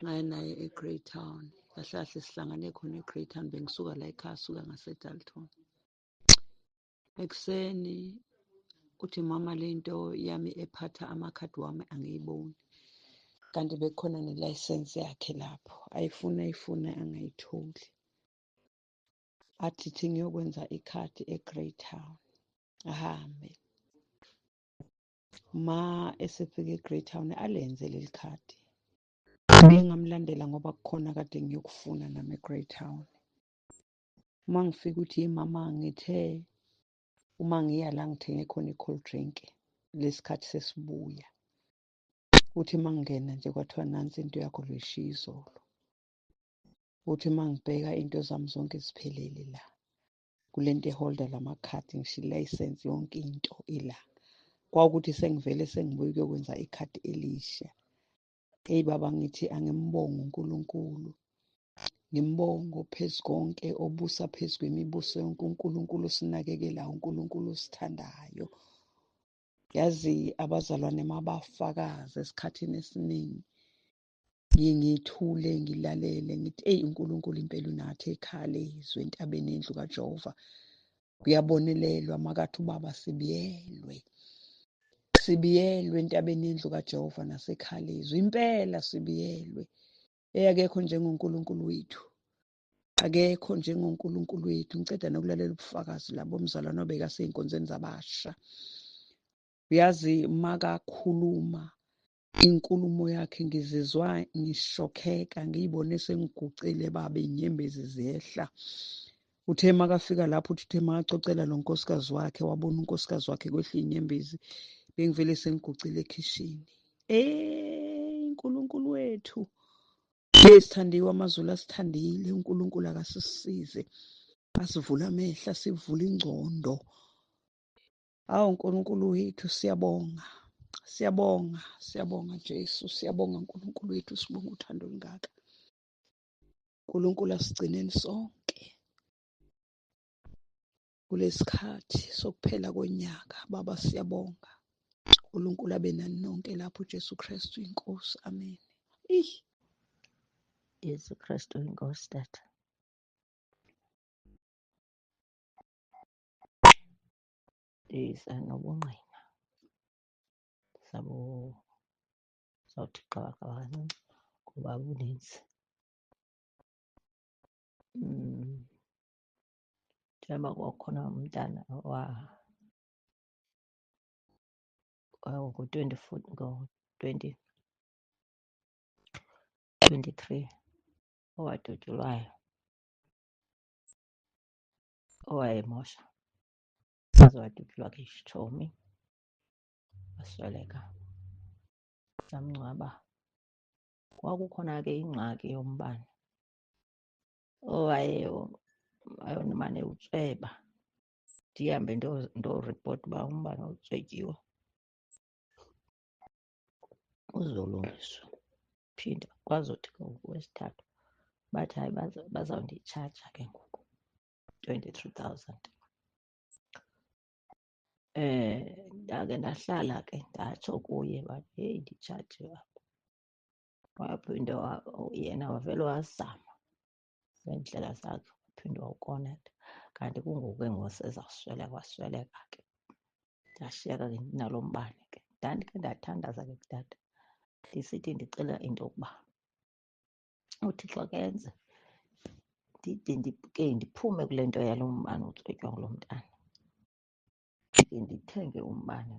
ngaya naye eGreytown. Kahle kahle sihlangane khona eGreytown, bengisuka la ekhaya, suka ngaseDalton. Ekuseni uthi mama, lento yami ephatha amakhadi wami angiyiboni, kanti bekukhona nelayisensi yakhe lapho, ayifuna ayifuna angayitholi. Athi thi ngiyokwenza ikhadi eGreytown, ahambe. Ma esefika eGreytown alenze leli khadi. Bengamlandela ngoba kukhona kade ngiyokufuna nami eGreytown. Uma ngifika uthi mama, ngithe uma ngiya la ngithenge khona i-cold drink lesikhathi sesibuya. Uthi uma ngingena nje kwathiwa nansi into yakho loyishiya izolo. Uthi uma ngibheka into zami zonke ziphelele la kule nto eholda lamakhadi, ngisho ilayisensi yonke into ila. Kwawukuthi sengivele sengibuye ukuyokwenza ikhadi elisha. Eyi baba, ngithi angimbonge uNkulunkulu, ngimbonge ophezu konke, obusa phezu kwemibuso yonke, uNkulunkulu osinakekelayo, uNkulunkulu osithandayo. Yazi abazalwane mabafakaza esikhathini esiningi, ngiye ngithule ngilalele ngithi eyi uNkulunkulu impela unathi ekhaya lezwe entabeni yendlu kaJehova. Kuyabonelelwa makathi ubaba sibiyelwe. Sibiyelwe entabeni yendlu kaJehova nasekhalizwe. Impela sibiyelwe. Eyakekho njengoNkulunkulu wethu. Akekho njengoNkulunkulu wethu. Ngiceda nokulalela ubufakazi labo mzalwane obekasey'nkonzweni zabasha. Uyazi makakhuluma inkulumo yakhe ngizizwa ngishokheka, ngiyibone sengigucile baba, iy'nyembezi ziyehla. Uthe makafika lapho, uthi uthe makacocela lo nkosikazi wakhe, wabona unkosikazi wakhe kwehla iy'nyembezi, bengivele sengigucile ekhishini. Nkulunkulu wethu, sithandiwe, amaZulu asithandile. uNkulunkulu akasisize, asivule amehlo, asivule ingcondo. Awu Nkulunkulu wethu, siyabonga, siyabonga, siyabonga Jesu, siyabonga Nkulunkulu wethu, sibonga uthando olungaka. uNkulunkulu asigcineni sonke kulesikhathi sokuphela konyaka. Baba siyabonga. uNkulunkulu abe nani nonke lapho, Jesu Kristu inkosi. Amen. Jesu Kristu inkosi tata. Ndiza nobungqina sabo sawuthi gqaba gqaba kancinci ngoba buninzi. Njengoba kwakukhona umntana ngo-twenty four, ngo-2023 owadutyulwayo, owayemosha, waze wadutyulwa ke isitshomi, wasweleka, samngcwaba. Kwakukhona ke ingxaki yombane owaye wayemane utsweba, ndihambe ndoripota uba umbane utswetyiwe uzolungiswa. Phinda kwazothi ke ngokwesithathu bathi hayi, bazawunditshaja ke ngoku 23,000. Ndake ndahlala ke ndatsho kuye uba heyi, nditshajiwe apha. Waphinde yena wavele wazama ngeendlela zakhe, waphinde wawukonektha, kanti kungoku ke ngoku sezawusweleka, wasweleka ke. Ndashiyeka ke ndinalo mbane ke. Ndandikhe ndathandaza ke kutata ndisithi ndicela into yokuba uThixo akenze ndide ke ndiphume kule nto yalo mbane utswetywa ngulo mntana, ndike ndithenge umbane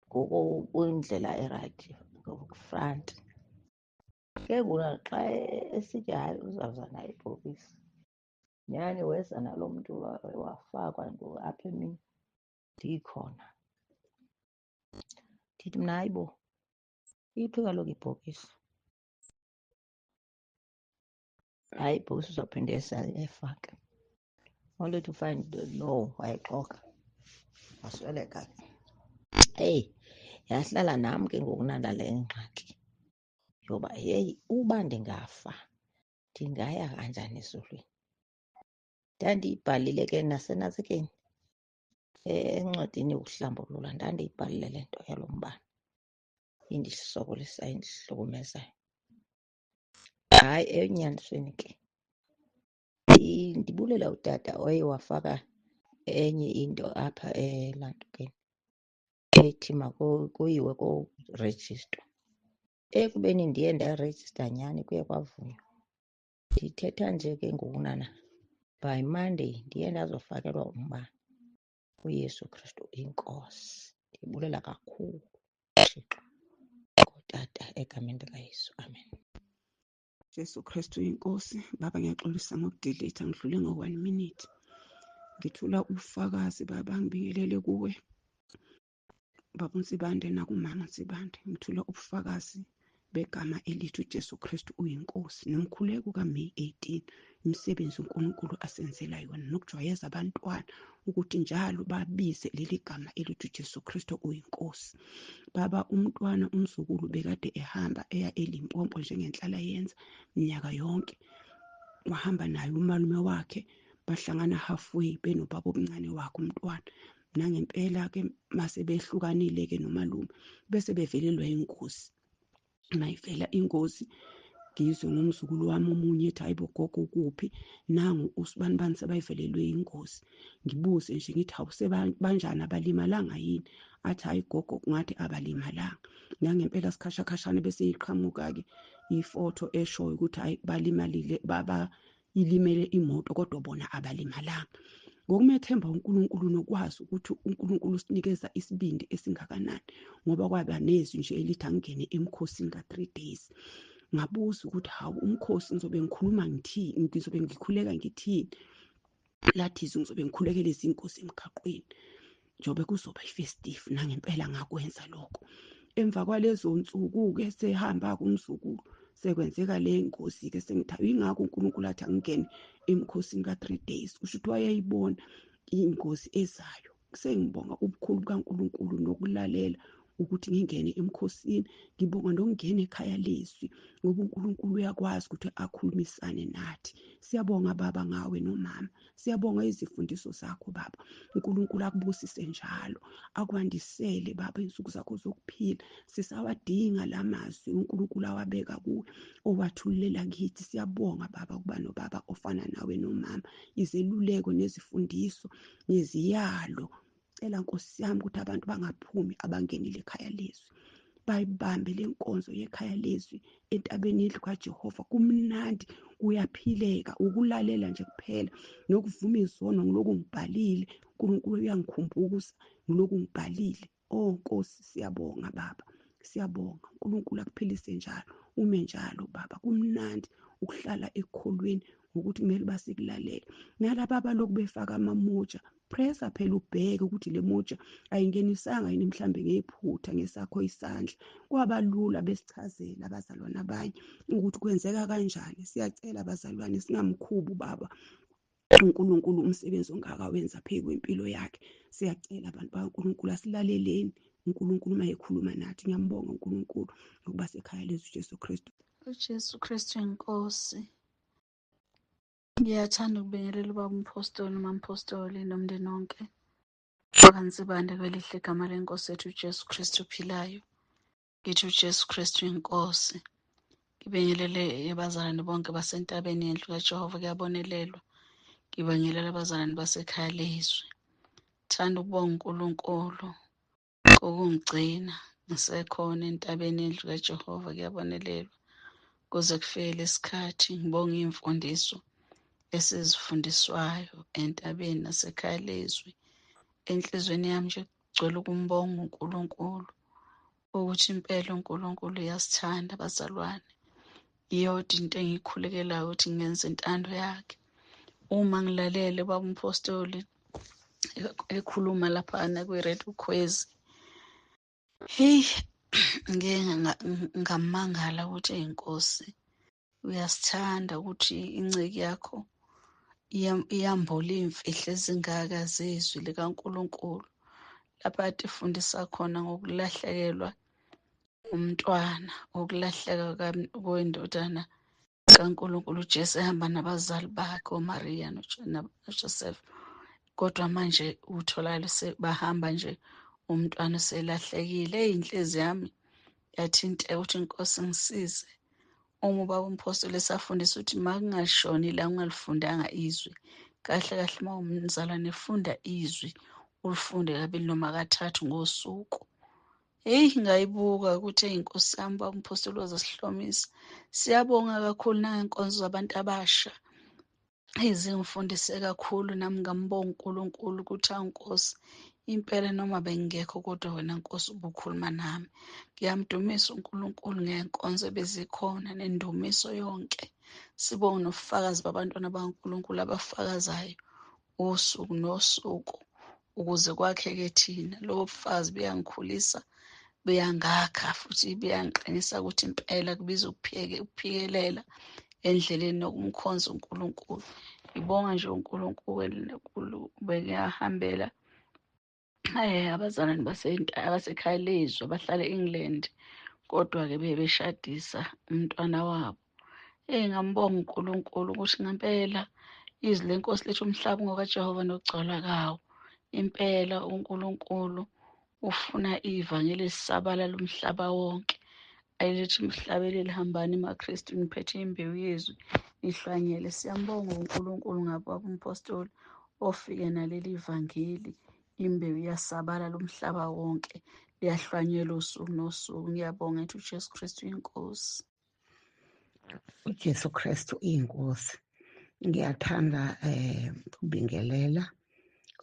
ngokwendlela erayithi ngokufront. Ke ngoku xa esithi hayi uzawuza nayo ibhokisi, nyhani weza nalo mntu, wafakwa nto apha emini ndikhona. Ndithi mna hayi bo, iphi kaloku ibhokisi? Hayi, ibhokisi uzawuphinda efake. Only to find no, wayexoka, wasweleka ke. Eyi, yahlala nam ke ngoku nanda le ngxaki yoba heyi, uba ndingafa ndingaya kanjani ezulwini? Ndandiyibhalile ke nasenantsikeni encwadini yokuhlambulula, ndandiyibhalile le nto yalo mbane indisokolisayo, indihlukumezayo. Hayi, enyanisweni ke ndibulela utata oye wafaka enye into apha elantukeni ethi makuyiwe korejistwa. Ekubeni ndiye ndarejista nyhani, kuye kwavunywa. Ndithetha nje ke ngoku nana, by Monday ndiye ndazofakelwa umbane. UYesu Kristu inkosi. Ndibulela kakhulu Thixo ngotata egameni likaYesu. Amen. Jesu Kristu inkosi. Baba, ngiyaxolisa ngokudelete, ngidlule ngo-1 minute. Ngithula ubufakazi baba, ngibingelele kuwe baba uNsibande nakumama Nsibande. Ngithula ubufakazi begama elithi uJesu Kristu uyinkosi nomkhuleko kaMay 18, imisebenzi uNkulunkulu asenzela yona nokujwayeza abantwana ukuthi njalo babize leli gama elithi uJesu Kristu uyinkosi. Baba, umntwana umzukulu bekade ehamba eya eLimpopo njengenhlala yenza minyaka yonke, wahamba naye umalume wakhe, bahlangana halfway benobaba omncane wakhe umntwana. Nangempela ke mase behlukanile ke nomalume, bese bevelelwa ingozi. Mayivela ingozi Ngizwe ngomzukulu wami omunye ethi, hayi bo gogo ukuphi, nangu usibani bani sebayivelelwe ingozi. Ngibuze nje ngithi, hawu sebanjani, abalimalanga yini? Athi hayi gogo kungathi abalimalanga. Nangempela sikhashakhashana bese iqhamuka-ke ifoto eshoyo ukuthi hayi balimalile, baba ilimele imoto kodwa bona abalimalanga. Ngokumethemba uNkulunkulu nokwazi ukuthi uNkulunkulu usinikeza isibindi esingakanani, ngoba kwaba nezwi nje elithi angingene emkhosini ka-3 days. Ngabuza ukuthi hawu umkhosi ngizobe ngikhuluma ngithini, ngizobe ngikhuleka ngithini? Lathi izwi ngizobe ngikhulekela izingozi emgaqweni, njengoba kuzoba i-festive. Nangempela ngakwenza lokho. Emva kwalezo nsuku-ke sehamba-ke umzukulu, sekwenzeka le ngozi-ke, sengithi ingakho uNkulunkulu athi angingene emkhosini ka-3 days, kusho ukuthi wayeyibona ingozi ezayo. Sengibonga ubukhulu bukaNkulunkulu nokulalela ukuthi ngingene emkhosini, ngibonga nokungena ekhaya lezwi, ngoba uNkulunkulu uyakwazi ukuthi akhulumisane nathi. Siyabonga baba ngawe nomama, siyabonga izifundiso zakho baba. uNkulunkulu akubusise njalo, akwandisele baba insuku zakho zokuphila. Sisawadinga lamazwi uNkulunkulu awabeka kuwe, owathululela kithi. Siyabonga baba ukuba nobaba ofana nawe nomama, izeluleko nezifundiso neziyalo. Cela Nkosi yami ukuthi abantu bangaphumi abangenile ekhaya lezwi, bayibambe le nkonzo yekhaya lezwi entabeni yendlu kaJehova. Kumnandi, kuyaphileka, ukulalela nje kuphela nokuvuma izono. Ngiloku ngibhalile, uNkulunkulu uyangikhumbuza, ngiloku ngibhalile. Oh Nkosi, siyabonga baba, siyabonga. uNkulunkulu akuphilise njalo, ume njalo baba. Kumnandi ukuhlala ekukholweni ngokuthi kumele basikulalele. Nalaba abalokhu befaka amamoja, pressa phela ubheke ukuthi le moja ayingenisanga yini mhlambe ngephutha ngesakho isandla. Kwaba lula besichazela abazalwane abanye ukuthi kwenzeka kanjani. Siyacela abazalwane singamkhubi ubaba uNkulunkulu umsebenzi ongaka wenza phezu kwempilo yakhe. Siyacela abantu bakaNkulunkulu asilaleleni uNkulunkulu uma ekhuluma nathi. Ngiyambonga uNkulunkulu ngokuba sekhaya lezwi Jesu Kristu. UJesu Kristu inkosi. Ngiyathanda ukubingelela ubaba uMphostoli, uMamphostoli nomndeni wonke wakaNsibande kwelihle igama lenkosi yethu uJesu Kristu ophilayo. Ngithi uJesu Kristu inkosi. Ngibingelele abazalwane bonke basentabeni yendlu kaJehova, kuyabonelelwa. Ngibingelele abazalwane basekhaya lezwi. Thanda ukubonga uNkulunkulu ngokungigcina ngisekhona entabeni yendlu kaJehova, kuyabonelelwa kuze kufike lesikhathi. Ngibonga iy'mfundiso esizifundiswayo entabeni nasekhaya lezwi. Enhliziyweni yami nje kugcwele ukumbonga uNkulunkulu ukuthi impela uNkulunkulu uyasithanda bazalwane. Iyodwa into engiyikhulekelayo ukuthi ngenze intando yakhe. Uma ngilalele baba uMphostoli ekhuluma laphana kwi-Radio Khwezi, heyi ngike ngamangala ukuthi eyi Nkosi uyasithanda ukuthi inceku yakho iyambula iy'mfihlo ezingaka zezwi likaNkulunkulu, lapha kade ifundisa khona ngokulahlekelwa umntwana, ngokulahleka kwendodana kaNkulunkulu uJesu ehamba nabazali bakhe oMaria noJoseph, kodwa manje utholakala bahamba nje umntwana uselahlekile. Eyi inhliziyo yami yathinteka ukuthi Nkosi ngisize. Uma ubaba uMphostoli esafundisa ukuthi makungashoni la ungalifundanga izwi, kahle kahle uma umzalwane efunda izwi ulifunde kabili noma kathathu ngosuku. Heyi ngayibuka ukuthi eyi Nkosi yami baba uMphostoli wazosihlomisa. Siyabonga kakhulu nangenkonzo zabantu abasha ezingifundise kakhulu, nami ngambonga uNkulunkulu ukuthi awu Nkosi impela noma bengingekho kodwa wena Nkosi ubukhuluma nami. Ngiyamdumisa uNkulunkulu ngenkonzo ebezikhona nendumiso yonke. Sibonge nobufakazi babantwana bakaNkulunkulu abafakazayo usuku nosuku ukuze kwakheke thina. Lobo bufakazi buyangikhulisa, buyangakha futhi buyangiqinisa ukuthi impela kubiza ukuphikelela endleleni yokumkhonza uNkulunkulu. Ngibonga nje uNkulunkulu bekuyahambela abazalwane abasekhaya lezwi abahlala e-England, kodwa-ke bebeshadisa umntwana wabo. Ngambonga uNkulunkulu ukuthi ngempela izwi lenkosi lithi umhlaba ungokaJehova nokugcwala kwawo. Impela uNkulunkulu ufuna ivangeli lisabalale umhlaba wonke. Ayilithi umhlabeleli, hambani maKristu niphethe imbewu yezwi nihlwanyele. Siyambonga uNkulunkulu ngababa umpostoli ofike naleli vangeli, imbewu iyasabala lomhlaba wonke, liyahlwanyelwa usuku nosuku. Ngiyabonga ethi uJesu Kristu inkosi. UJesu Kristu inkosi. Ngiyathanda ukubingelela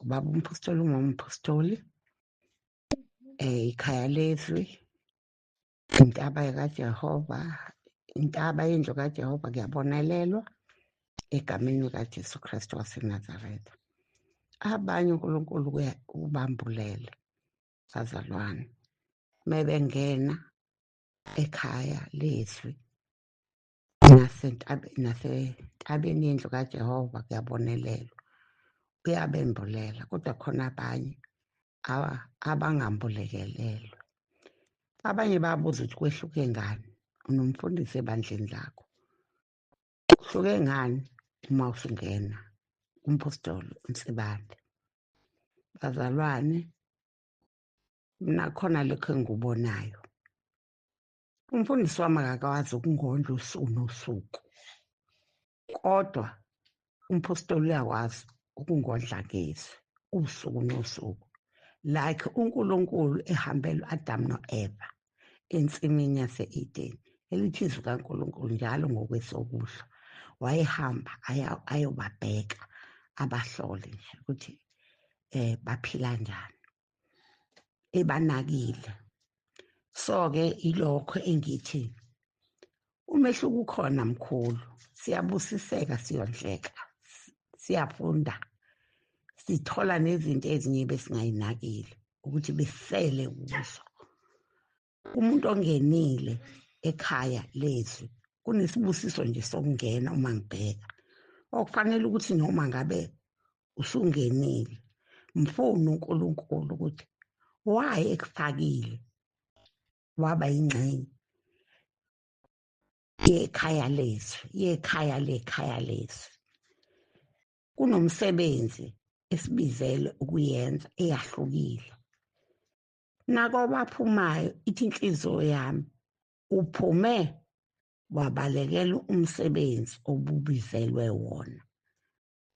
ubaba umpostoli, umama umpostoli, ikhaya lezwi, intaba kaJehova, intaba yendlu kaJehova, kuyabonelelwa egameni likaJesu Kristu waseNazaretha. Abanye uNkulunkulu ubambulele bazalwane mebengena ekhaya lezwi nasentabeni yendlu kaJehova kuyabonelelwa, uyabembulela, kodwa khona abanye abangambulekelelwa. Abanye bayabuza ukuthi kwehluke ngani unomfundisi ebandleni lakho, kuhluke ngani uma usungena umpostoli uNsibande. Bazalwane, mina khona lokho engikubonayo, umfundisi wami akakwazi ukungondla usuku nosuku, kodwa umpostoli uyakwazi ukungondla ngezwi usuku nosuku, like uNkulunkulu ehambela uAdam noEva ensimini yase-Eden. Elithi izwi kaNkulunkulu njalo ngokwesokudla wayehamba ayobabheka, abahlole nje ukuthi baphila njani, ebanakile. So-ke ilokho engithi umehluko ukhona mkhulu, siyabusiseka, siyondleka, siyafunda, sithola nezinto ezinye besingayinakile ukuthi besele kuzo. Umuntu ongenile ekhaya lezwi kunesibusiso nje sokungena. Uma ngibheka okufanele ukuthi noma ngabe usungenile, mfune uNkulunkulu ukuthi why ekufakile waba yingxenye yekhaya lezwi, yekhaya lekhaya lezwi. Kunomsebenzi esibizelwe ukuyenza eyahlukile. Nakwabaphumayo ithi inhliziyo yami uphume wabalekela umsebenzi obubizelwe wona.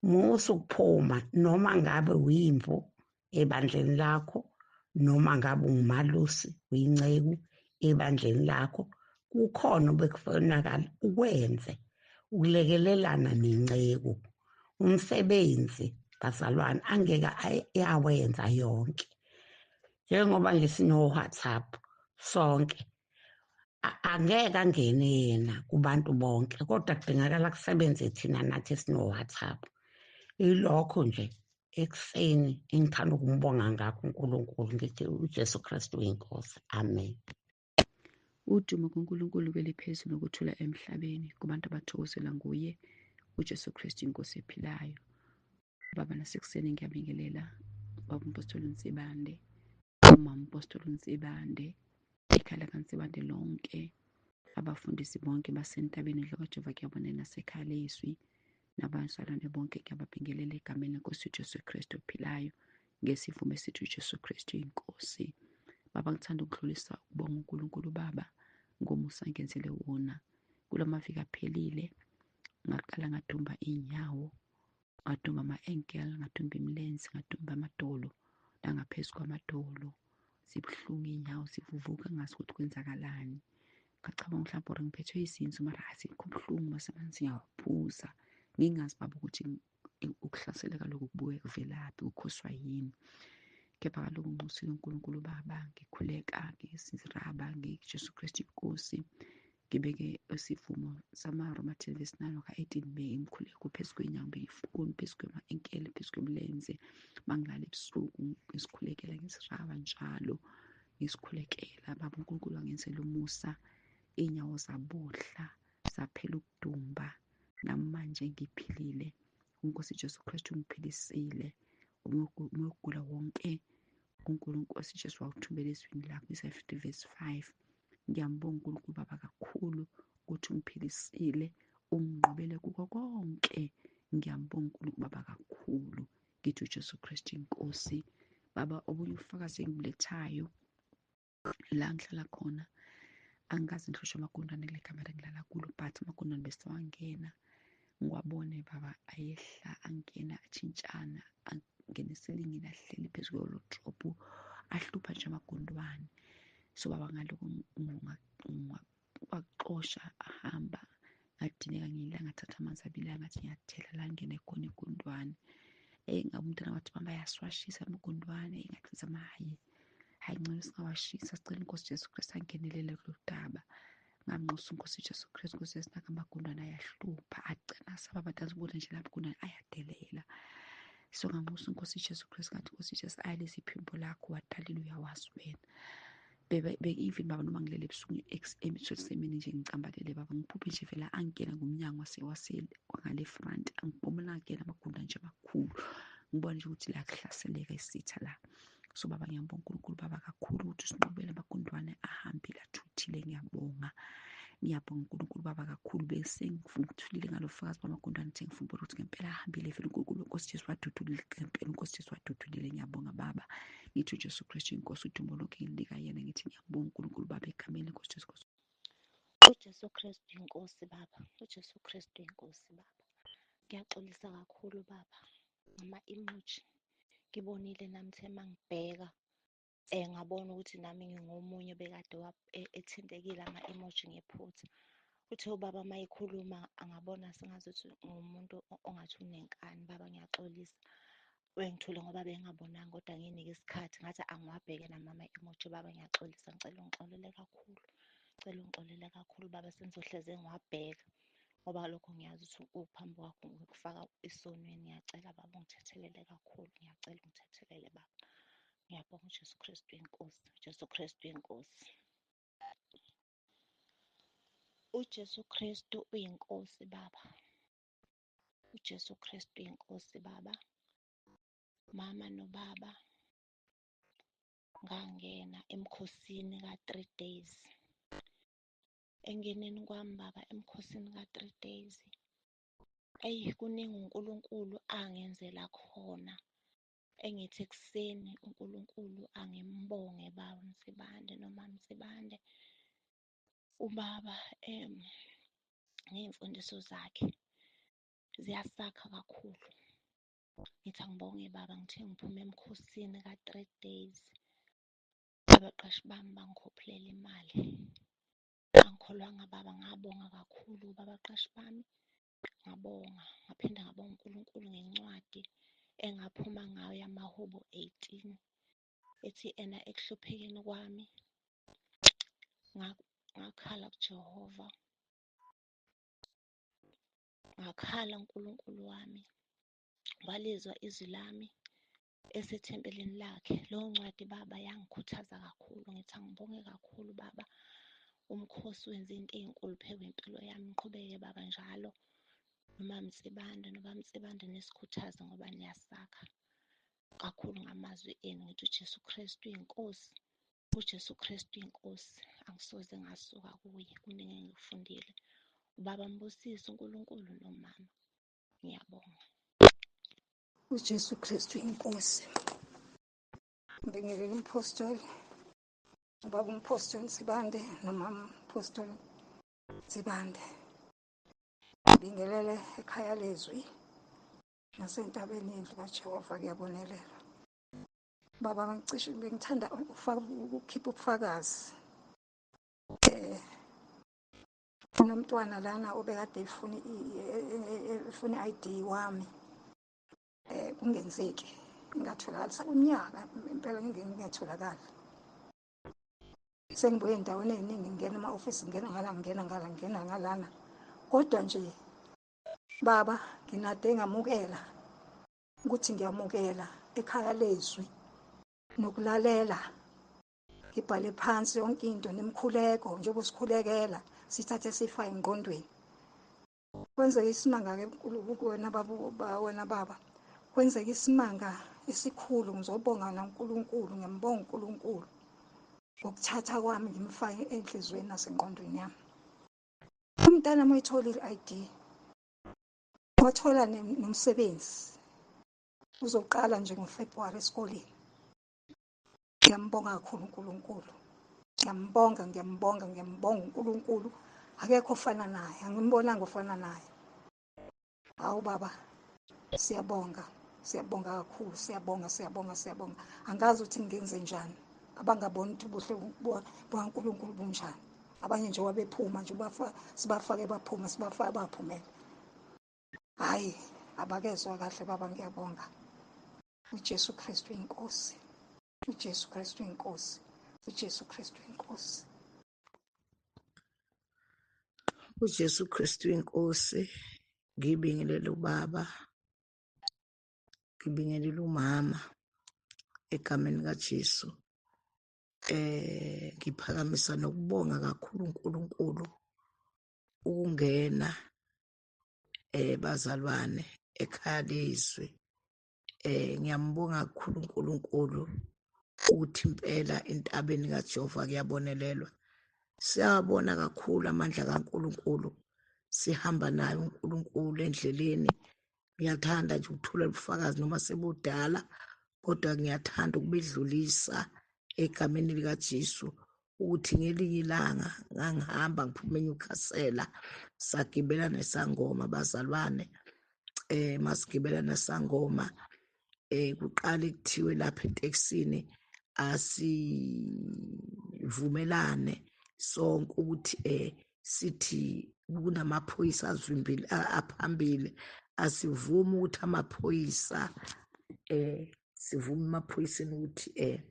Musa ukuphuma noma ngabe uyimvu ebandleni lakho, noma ngabe ungumalusi, uyinceku ebandleni lakho, kukhona obekufunakala ukwenze ukulekelelana nenceku. Umsebenzi bazalwane angeke awenza yonke, njengoba nje sino-WhatsApp sonke, angeke angene yena kubantu bonke, kodwa kudingakala kusebenze thina nathi sino-WhatsApp. Ilokho nje ekuseni engithanda ukumbonga ngakho uNkulunkulu, ngithi uJesu Kristu uyinkosi. Amen. Udumo kuNkulunkulu kweliphezulu, nokuthula emhlabeni kubantu abathokozela nguye uJesu Kristu inkosi ephilayo. Baba, nasekuseni ngiyabingelela baba umpostoli Nsibande, umama umpostoli Nsibande, ikhaya likaNsibande lonke, abafundisi bonke basentabeni indlu kaJehova kuyabona nasekhaya lezwi, nabazalwane bonke ngiyababingelela egameni lenkosi uJesu Kristu ophilayo, ngesivumo esithi uJesu Kristu inkosi. Baba, ngithanda ukudlulisa ukubonga uNkulunkulu Baba ngomusa ngenzele wona kulamaviki aphelile. Ngaqala ngadumba iy'nyawo, ngadumba ama-ankle, ngadumba imilenze, ngadumba amadolo nangaphezu kwamadolo, zibuhlungu iy'nyawo, zivuvuka, ngazi ukuthi kwenzakalani. Ngacabanga mhlawumbe or ngiphethwe izinso, mara azikho buhlungu, mase amanzi ngiyawaphuza, ngingazi baba ukuthi ukuhlaseleka lokhu kubuye kuvelaphi, kukhoswa yini. Kepha kaloku nginxusile uNkulunkulu Baba, ngikhuleka ngisiraba ngiJesu Kristu inkosi, ngibeke isivumo samaRoma 10 verse 9 ka-18 May, imikhuleko phezu kwenyawo, ngifuni phezu kwema-enkele, phezu kwemilenze, mangilala ebusuku ngisikhulekela ngisiraba njalo, ngisikhulekela Baba uNkulunkulu angenzela umusa, iy'nyawo zabohla zaphela ukudumba, namanje ngiphilile. UNkosi Jesu Kristu ungiphilisile umokugula wonke. uNkulunkulu Jesu wawuthumela ezwini lakho, Isaya 50 verse 5. Ngiyambonga uNkulunkulu Baba kakhulu ukuthi ungiphilisile, unginqobele kuko konke. Ngiyambonga uNkulunkulu Baba kakhulu, ngithi uJesu Kristu inkosi. Baba, obunye ubufakazi engibulethayo la ngihlala khona, Angikaze ngihlushwe amagundwane kule kamera engilala kulo, but amagundwane besewangena ngiwabone baba, ayehla angena ashintshana, angena esilingini ahleli phezu kwewodrobhu, ahlupha nje amagundwane. So baba ngaloko ngiwaxosha ahamba, ngadineka ngiyila, ngathatha amanzi abilayo ngathi ngiyathela la ngene khona igundwane. Eyi ngabe umntwana wathi mama ayaswashisa amagundwane, ngathi zama hhayi hhayi ngcono singawashisa, sicela inkosi Jesu Kristu angenelele kulolu daba. Ngamnxusa inkosi Jesu Kristu, inkosi Jesu naka amagundwane ayahlupha, agcina asaba abantu azibona nje la magundwane ayadelela. So ngamnxusa inkosi Jesu Kristu, ngathi inkosi Jesu ayilezi iphimbo lakho wadalile uyawazi wena. Even baba noma ngilele ebusuku esemini nje ngicambalele baba, ngiphuphe nje vele angena ngomnyango wangale front, angibona angena amagundane nje amakhulu, ngibona nje ukuthi la kuhlaseleka isitha la. So baba ngiyambonga uNkulunkulu baba kakhulu ukuthi usinqobele amagundwane ahambile athuthile, ngiyabonga. Ngiyabonga uNkulunkulu baba kakhulu, bese ngithulile ngalo fakazi bamagundwane, nje ngifuna ukubona ukuthi ngempela ahambile vele uNkulunkulu inkosi Jesu wadudulile ngempela, inkosi Jesu wadudulile. Ngiyabonga baba, ngithi uJesu Kristu inkosi udumo lonke ngilinika yena, ngithi ngiyabonga uNkulunkulu baba egameni lenkosi Jesu Kristu. UJesu Kristu inkosi baba, uJesu Kristu inkosi baba. Ngiyaxolisa kakhulu baba ngama-emoji ngibonile nami the mangibheka ngabona ukuthi nami ngingomunye bekade ethintekile ama-emoji ngephutha. Uthe ubaba uma ekhuluma angabona sengazuthi ngumuntu ongathi unenkani. Baba ngiyaxolisa, wengithule ngoba bengingabonanga, kodwa nginike isikhathi ngathi angiwabheke nami ama-emoji. Baba ngiyaxolisa, ngicela ungixolele kakhulu, ngicela ungixolele kakhulu baba, sengizohleze ngiwabheka ngoba lokho ngiyazi ukuthi uphambi kwakho ngikufaka esonweni. Ngiyacela baba ungithethelele kakhulu, ngiyacela ungithethelele baba. Ngiyabonga uJesu Kristu inkosi, uJesu Kristu inkosi. UJesu Kristu uyinkosi baba, uJesu Kristu uyinkosi baba. Mama nobaba ngangena emkhosini ka-3 days. Engeneni kwami baba emkhosini ka-3 days, eyi kuningi uNkulunkulu angenzela khona. Engithi ekuseni uNkulunkulu angimbonge baba Msibande noma Msibande ubaba ngey'mfundiso zakhe ziyasakha kakhulu. Ngithi angibonge baba, ngithe ngiphume emkhosini ka-3 days, abaqashi bami bangikhophulela imali. Angikholwanga baba, ngabonga kakhulu kuba abaqashi bami, ngabonga, ngaphinda ngabonga uNkulunkulu ngencwadi engaphuma ngayo yamaHubo 18 ethi ena ekuhluphekeni kwami ngakhala kuJehova, ngakhala uNkulunkulu wami, walizwa izwi lami esethempelini lakhe. Leyo ncwadi baba yangikhuthaza kakhulu, ngithi angibonge kakhulu baba, umkhosi wenze into ey'nkulu phezu kwempilo yami. Ngiqhubeke baba njalo noma Msibande, noma Msibande nisikhuthaze ngoba niyasakha kakhulu ngamazwi enu. Ngithi uJesu Kristu uyinkosi, uJesu Kristu uyinkosi, angisoze ngasuka kuye, kuningi engikufundile. Ubaba mbusise uNkulunkulu nomama, ngiyabonga. uJesu Kristu inkosi. Ngibingelela umpostoli, ubaba umpostoli Nsibande nomama umpostoli Nsibande. Ngibingelele ekhaya lezwi nasentabeni yendlu kaJehova kuyabonelela. Baba ngicishe bengithanda ukukhipha ubufakazi. Kunomntwana lana obekade efuna efuna i-ID wami. Kungenzeki ngingatholakali sekunyaka impela ngingatholakali. Sengibuye endaweni ey'ningi, ngingena ema-ofisi, ngingena ngala, ngingena ngala, ngingena ngalana, kodwa nje baba nginade ngamukela ukuthi ngiyamukela ekhaya lezwi nokulalela, ngibhale phansi yonke into nemikhuleko njengoba sikhulekela sithathe sifake engqondweni. Kwenzeka isimanga-ke wena baba, wena baba, kwenzeka isimanga esikhulu. Ngizobonga naNkulunkulu, ngiyambonga uNkulunkulu ngokuthatha kwami ngimfake enhliziyweni nasengqondweni yami. Umntana uma uyitholile i-ID, wathola nomsebenzi, uzoqala nje ngoFebruwari esikoleni. Ngiyambonga kakhulu uNkulunkulu. Ngiyambonga, ngiyambonga, ngiyambonga uNkulunkulu. Akekho ofana naye, angimbonanga ofana naye. Hawu baba, siyabonga, siyabonga kakhulu, siyabonga, siyabonga, siyabonga. Angazi ukuthi ngenze njani. Abangaboni ukuthi ubuhle bukaNkulunkulu bunjani. Abanye nje wabephuma nje sibafake baphuma, sibafake baphumela. Hhayi, abakezwa kahle baba, ngiyabonga. UJesu Kristu inkosi. UJesu Kristu inkosi. UJesu Kristu inkosi. UJesu Kristu inkosi. Ngibingelele ubaba, ngibingelele umama egameni kaJesu. Ngiphakamisa nokubonga kakhulu uNkulunkulu ukungena bazalwane ekhaya lezwi. Ngiyambonga kakhulu uNkulunkulu ukuthi impela entabeni kaJehova kuyabonelelwa. Siyabona kakhulu amandla kaNkulunkulu, sihamba naye uNkulunkulu endleleni. Ngiyathanda nje ukuthula ubufakazi noma sebudala, kodwa ngiyathanda ukubidlulisa egameni likaJesu ukuthi ngelinye ilanga ngangihamba ngiphuma eNewcastle, sagibela nesangoma bazalwane. Masigibela nesangoma, kuqale kuthiwe lapha etekisini asivumelane sonke ukuthi sithi kunamaphoyisa azivimbile aphambili, asivumi ukuthi amaphoyisa sivume emaphoyiseni ukuthi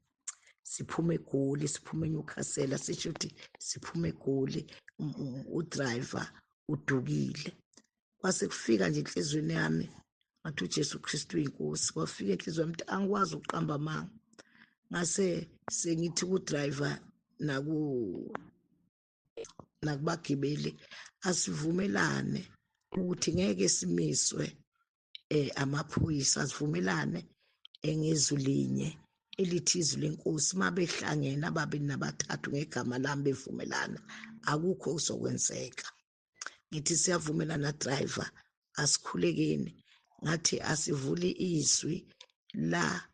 siphume eGoli, siphume eNewcastle, sisho ukuthi siphume eGoli, udriver udukile. Kwase kufika nje enhliziyweni yami ngathi uJesu Kristu uyinkosi. Kwafika enhliziyweni yami ukuthi angikwazi ukuqamba amanga. Ngase sengithi kudriver nakubagibeli asivumelane ukuthi ngeke simiswe amaphoyisa, asivumelane ngezwi linye elithi izwi lenkosi. Mabehlangene ababili nabathathu ngegama lami bevumelana, akukho okuzokwenzeka. Ngithi siyavumelana driver, asikhulekeni. Ngathi asivule izwi la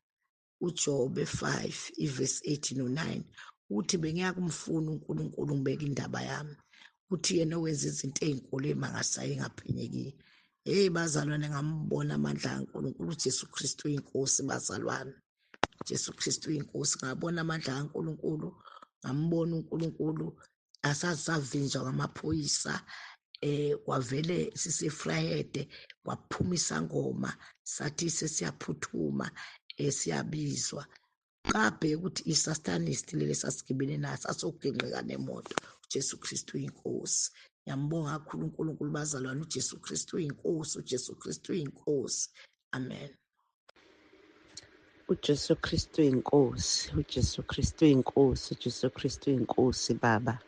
uJobe 5 iverse 8 no 9 uthi bengiyakumfuna uNkulunkulu ngibeke indaba yami, uthi yena owenza izinto ezinkulu emangasayi engaphenyekile. Hey bazalwane, ngambona amandla kaNkulunkulu. uJesu Kristu uyinkosi bazalwane, Jesu Kristu uyinkosi. Ngabona amandla kaNkulunkulu, ngambona uNkulunkulu. Asasavinjwa ngamaphoyisa, kwavele sisefrayede kwaphuma isangoma sathi sesiyaphuthuma, siyabizwa. Qabhe ukuthi isastanist leli sasigibele naso asoginqika nemoto. uJesu Kristu uyinkosi. Ngiyambonga kakhulu uNkulunkulu bazalwane. uJesu Kristu uyinkosi, uJesu Kristu uyinkosi. Amen. uJesu Kristu uyinkosi, uJesu Kristu uyinkosi, uJesu Kristu uyinkosi baba.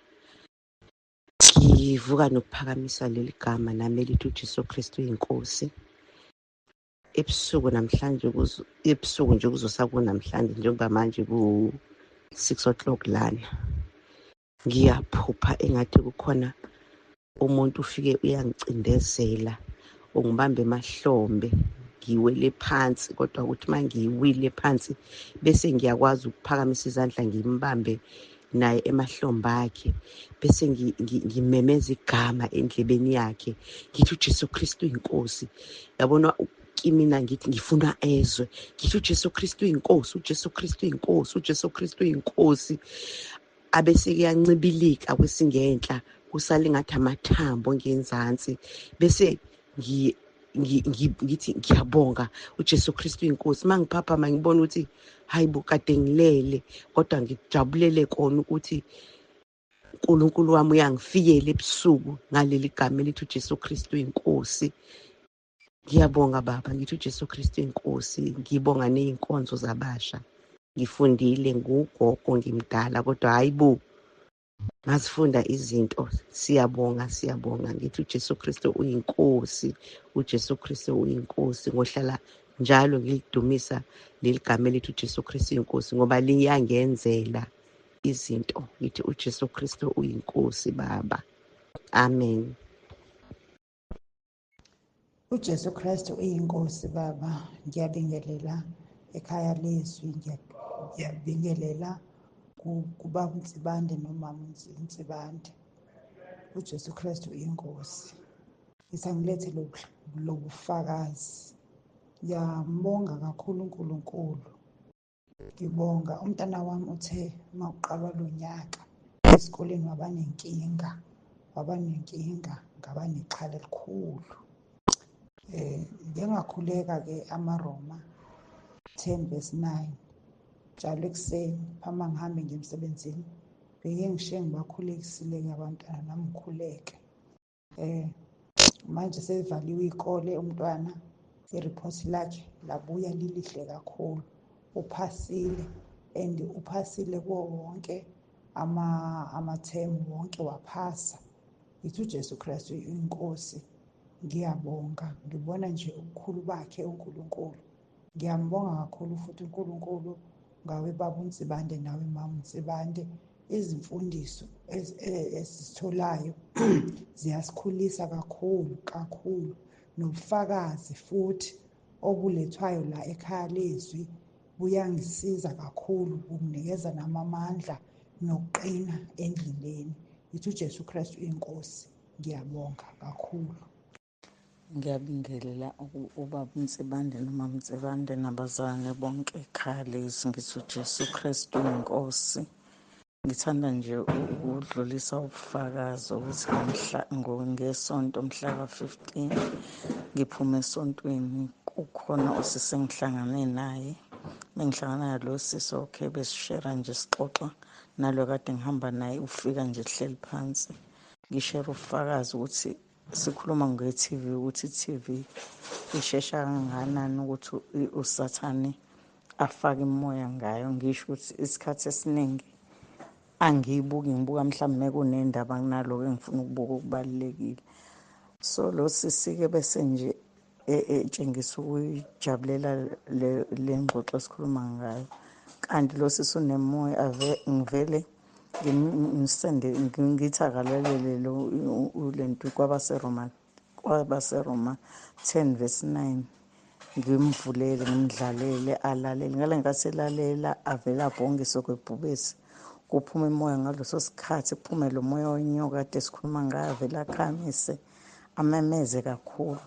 Ngivuka nokuphakamisa leli gama nami elithi uJesu Kristu uyinkosi. Ebusuku namhlanje, ebusuku nje kuzosa kunamhlanje njengoba manje ku 6 o'clock lana. Ngiyaphupha engathi kukhona umuntu ufike uyangicindezela, ungibambe emahlombe, ngiwele phansi, kodwa ukuthi mangiwile phansi bese ngiyakwazi ukuphakamisa izandla ngimbambe naye emahlombe akhe, bese ngimemeza igama endlebeni yakhe ngithi uJesu Kristu uyinkosi. Yabona kimina ngithi ngifuna ezwe, ngithi uJesu Kristu uyinkosi, uJesu Kristu uyinkosi, uJesu Kristu uyinkosi. Abese kuyancibilika kwesingenhla, kusale ngathi amathambo ngenzansi, bese ngithi ngiyabonga uJesu Kristu uyinkosi. Mangiphaphama ngibona ukuthi hayibo kade ngilele, kodwa ngijabulele kona ukuthi uNkulunkulu wami uyangifikela ebusuku ngaleli gama elithi uJesu Kristu uyinkosi. Ngiyabonga baba, ngithi uJesu Kristu uyinkosi. Ngibonga nezinkonzo zabasha. Ngifundile, ngugogo, ngimdala, kodwa hayibo ngazifunda izinto. Siyabonga, siyabonga. Ngithi uJesu Kristu uyinkosi, uJesu Kristu uyinkosi. Ngohlala njalo ngilidumisa leli gama elithi uJesu Kristu uyinkosi, ngoba liyangenzela izinto. Ngithi uJesu Kristu uyinkosi baba. Amen. uJesu Kristu uyinkosi baba. Ngiyabingelela ekhaya lezwi, ngiyabingelela Kubaba uNsibande nomama uNsibande. UJesu Kristu inkosi. Ngisangilethe lobufakazi. Ngiyambonga kakhulu uNkulunkulu. Ngibonga umntana wami uthe uma kuqalwa lo nyaka esikoleni waba nenkinga, waba nenkinga, ngaba nexhala elikhulu. Ngike ngakhuleka-ke amaRoma 10 verse 9 njalo ekuseni phambi ngihambe ngiye emsebenzini, bengike ngishiye ngibakhulekisile-ke abantwana nami ngikhuleke. Manje sevaliwe iy'kole umntwana, i-report lakhe labuya lilihle kakhulu, uphasile and uphasile kuwo wonke amathemu wonke waphasa. Ngithi uJesu Kristu inkosi, ngiyabonga, ngibona nje ubukhulu bakhe uNkulunkulu. Ngiyambonga kakhulu futhi uNkulunkulu ngawe baba uNsibande nawe mama uNsibande. Izimfundiso esizitholayo ziyasikhulisa kakhulu kakhulu, nobufakazi futhi obulethwayo la ekhaya lezwi buyangisiza kakhulu, bunginikeza nami amandla nokuqina endleleni. Ngithi uJesu Kristu inkosi, ngiyabonga kakhulu. Ngiyabingelela ubaba uNsibande nomama uNsibande nabazalwane bonke ekhaya lezi. Ngithi uJesu Kristu inkosi. Ngithanda nje ukudlulisa ubufakazi ukuthi ngesonto mhla ka-15 ngiphume esontweni, kukhona usisi engihlangane naye. Bengihlangana naye lo sisi, okay, besishera nje sixoxa nalo kade ngihamba naye, ufika nje hleli phansi. Ngishera ubufakazi ukuthi sikhuluma nge-TV, ukuthi i-TV ishesha kangakanani ukuthi uSathane afake imoya ngayo. Ngisho ukuthi isikhathi esiningi angiyibuki, ngibuka mhlawumbe kunendaba kunaloko engifuna ukubuka okubalulekile. So lo sisi-ke bese nje etshengisa ukuyijabulela le ngxoxo esikhuluma ngayo, kanti lo sisi unemoya. Ngivele ngisende ngithi akalalele lo lento kwabaseRoma, kwabaseRoma 10 verse 9, ngimvulele ngimdlalele alalele. Ngale nkathi elalela avele abhongise kwebhubesi, kuphuma imoya ngaleso sikhathi, kuphume lo moya wenyoka kade sikhuluma ngayo, avele akhamise amemeze kakhulu.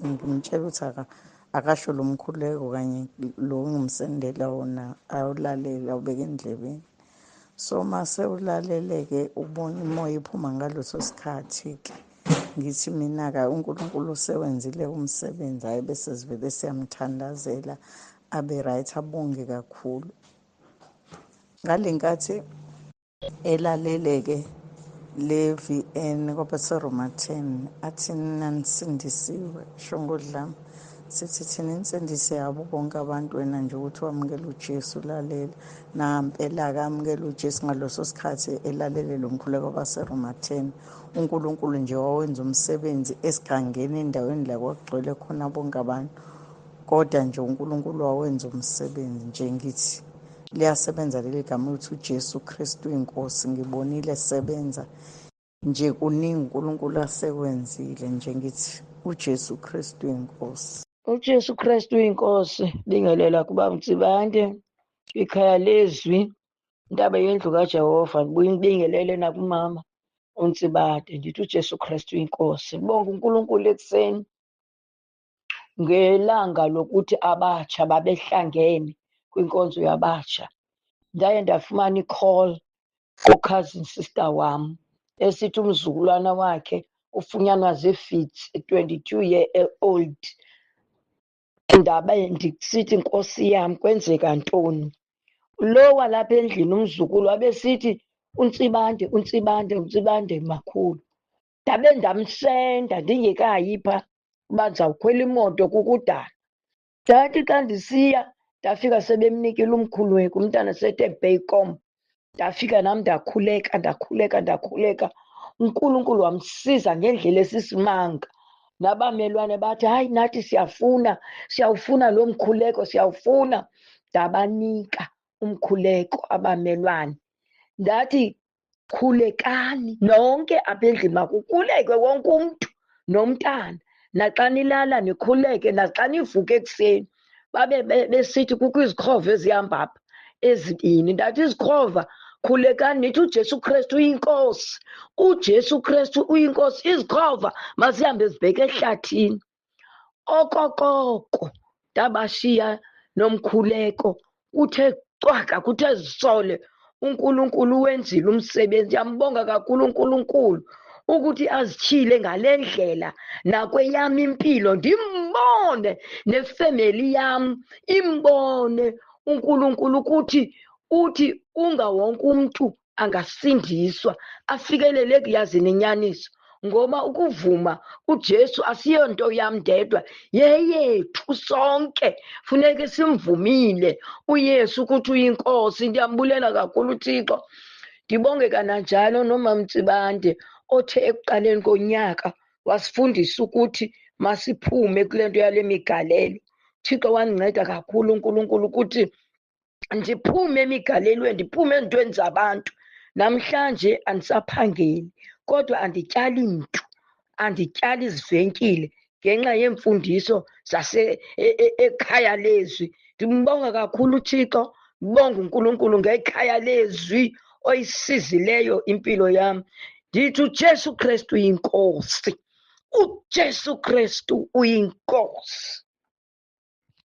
Ngimtshela ukuthi akasho lo mkhuleko kanye lo ngimsendela wona, awulalele awubeke endlebeni. So mase ulalele-ke ubona imoya iphuma ngaleso sikhathi-ke. Ngithi mina-ke uNkulunkulu usewenzile umsebenzi, hhayi bese sivele siyamthandazela abe right, abonge kakhulu. Ngale nkathi elalele-ke le VN kwabaseRoma 10, athi nanisindisiwe shongodlama, sithi thina insindiso yabo bonke abantu, wena nje ukuthi wamukela uJesu ulalela. Nampela-ke amukela uJesu ngaleso sikhathi elalele lo mkhuleko wabaseRoma 10, uNkulunkulu nje wawenza umsebenzi esigangeni endaweni la kwakugcwele khona bonke abantu, kodwa nje uNkulunkulu wawenza umsebenzi. Nje ngithi liyasebenza leli gama ukuthi uJesu Kristu inkosi, ngibonile sebenza nje kuningi uNkulunkulu asekwenzile. Nje ngithi uJesu Kristu inkosi. UJesu Kristu inkosi. Bingelela kuba Mtsibande, ikhaya lezwi, intaba yendlu kaJehova. Ngibuye ngibingelele nakumama uNtsibande, ngithi uJesu Kristu inkosi. Ngibonga uNkulunkulu ekuseni ngelanga lokuthi abatsha babehlangene kwinkonzo yabatsha. Ndaye ndafumana i-call ku-cousin sister wam esithi umzukulwana wakhe ufunyanwa zii-fits, 22 year old. Ndabe ndisithi, Nkosi yam, kwenzeka ntoni? Lo walapha endlini umzukulu wabesithi uNtsibande, uNtsibande, uNtsibande makhulu. Ndabe ndamsenda ndingekayi pha uba ndizawukhwela imoto kukudala. Ndathi xa ndisiya ndafika sebemnikile umkhuleko, umntana sethe bheykom. Ndafika nam ndakhuleka, ndakhuleka, ndakhuleka. uNkulunkulu wamsiza ngendlela esisimanga. Nabamelwane bathi, hayi nathi siyafuna, siyawufuna lo mkhuleko, siyawufuna. Ndabanika umkhuleko abamelwane. Ndathi khulekani nonke apha endlini, makukhulekwe wonke umntu nomntana, naxa nilala nikhuleke, naxa nivuka ekuseni. Babe besithi kukho izikhova ezihamba apha ezibini. Ndathi izikhova Khulekani nithi uJesu Kristu uyinkosi, uJesu Kristu uyinkosi. Izikhova mazihambe zibheke ehlathini. Okokoko ndabashiya nomkhuleko, kuthe cwaka, kuthe zisole. uNkulunkulu wenzile umsebenzi. Yambonga kakhulu uNkulunkulu ukuthi azityhile ngale ndlela nakweyam impilo, ndimbone nefemeli yam imbone uNkulunkulu ukuthi uthi unga wonke umntu angasindiswa afikelele ekuyazini inyaniso, ngoba ukuvuma uJesu asiyonto yam ndedwa, yeyethu sonke. Funeke simvumile uYesu ukuthi uyinkosi. Ndiyambulela kakhulu uThixo, ndibonge kananjalo noMamNtsibande othe ekuqaleni konyaka wasifundisa ukuthi masiphume kule nto yale migalelo. Thixo wandinceda kakhulu uNkulunkulu ukuthi ndiphume emigalelweni, ndiphume ezintweni zabantu. Namhlanje andisaphangeli, kodwa andityali mntu, andityali zivenkile ngenxa yeemfundiso zase ekhaya lezwi. Ndimbonga kakhulu uThixo, ndibonga uNkulunkulu ngekhaya lezwi oyisizileyo impilo yam. Ndithi uJesu Kristu uyinkosi, uJesu Kristu uyinkosi.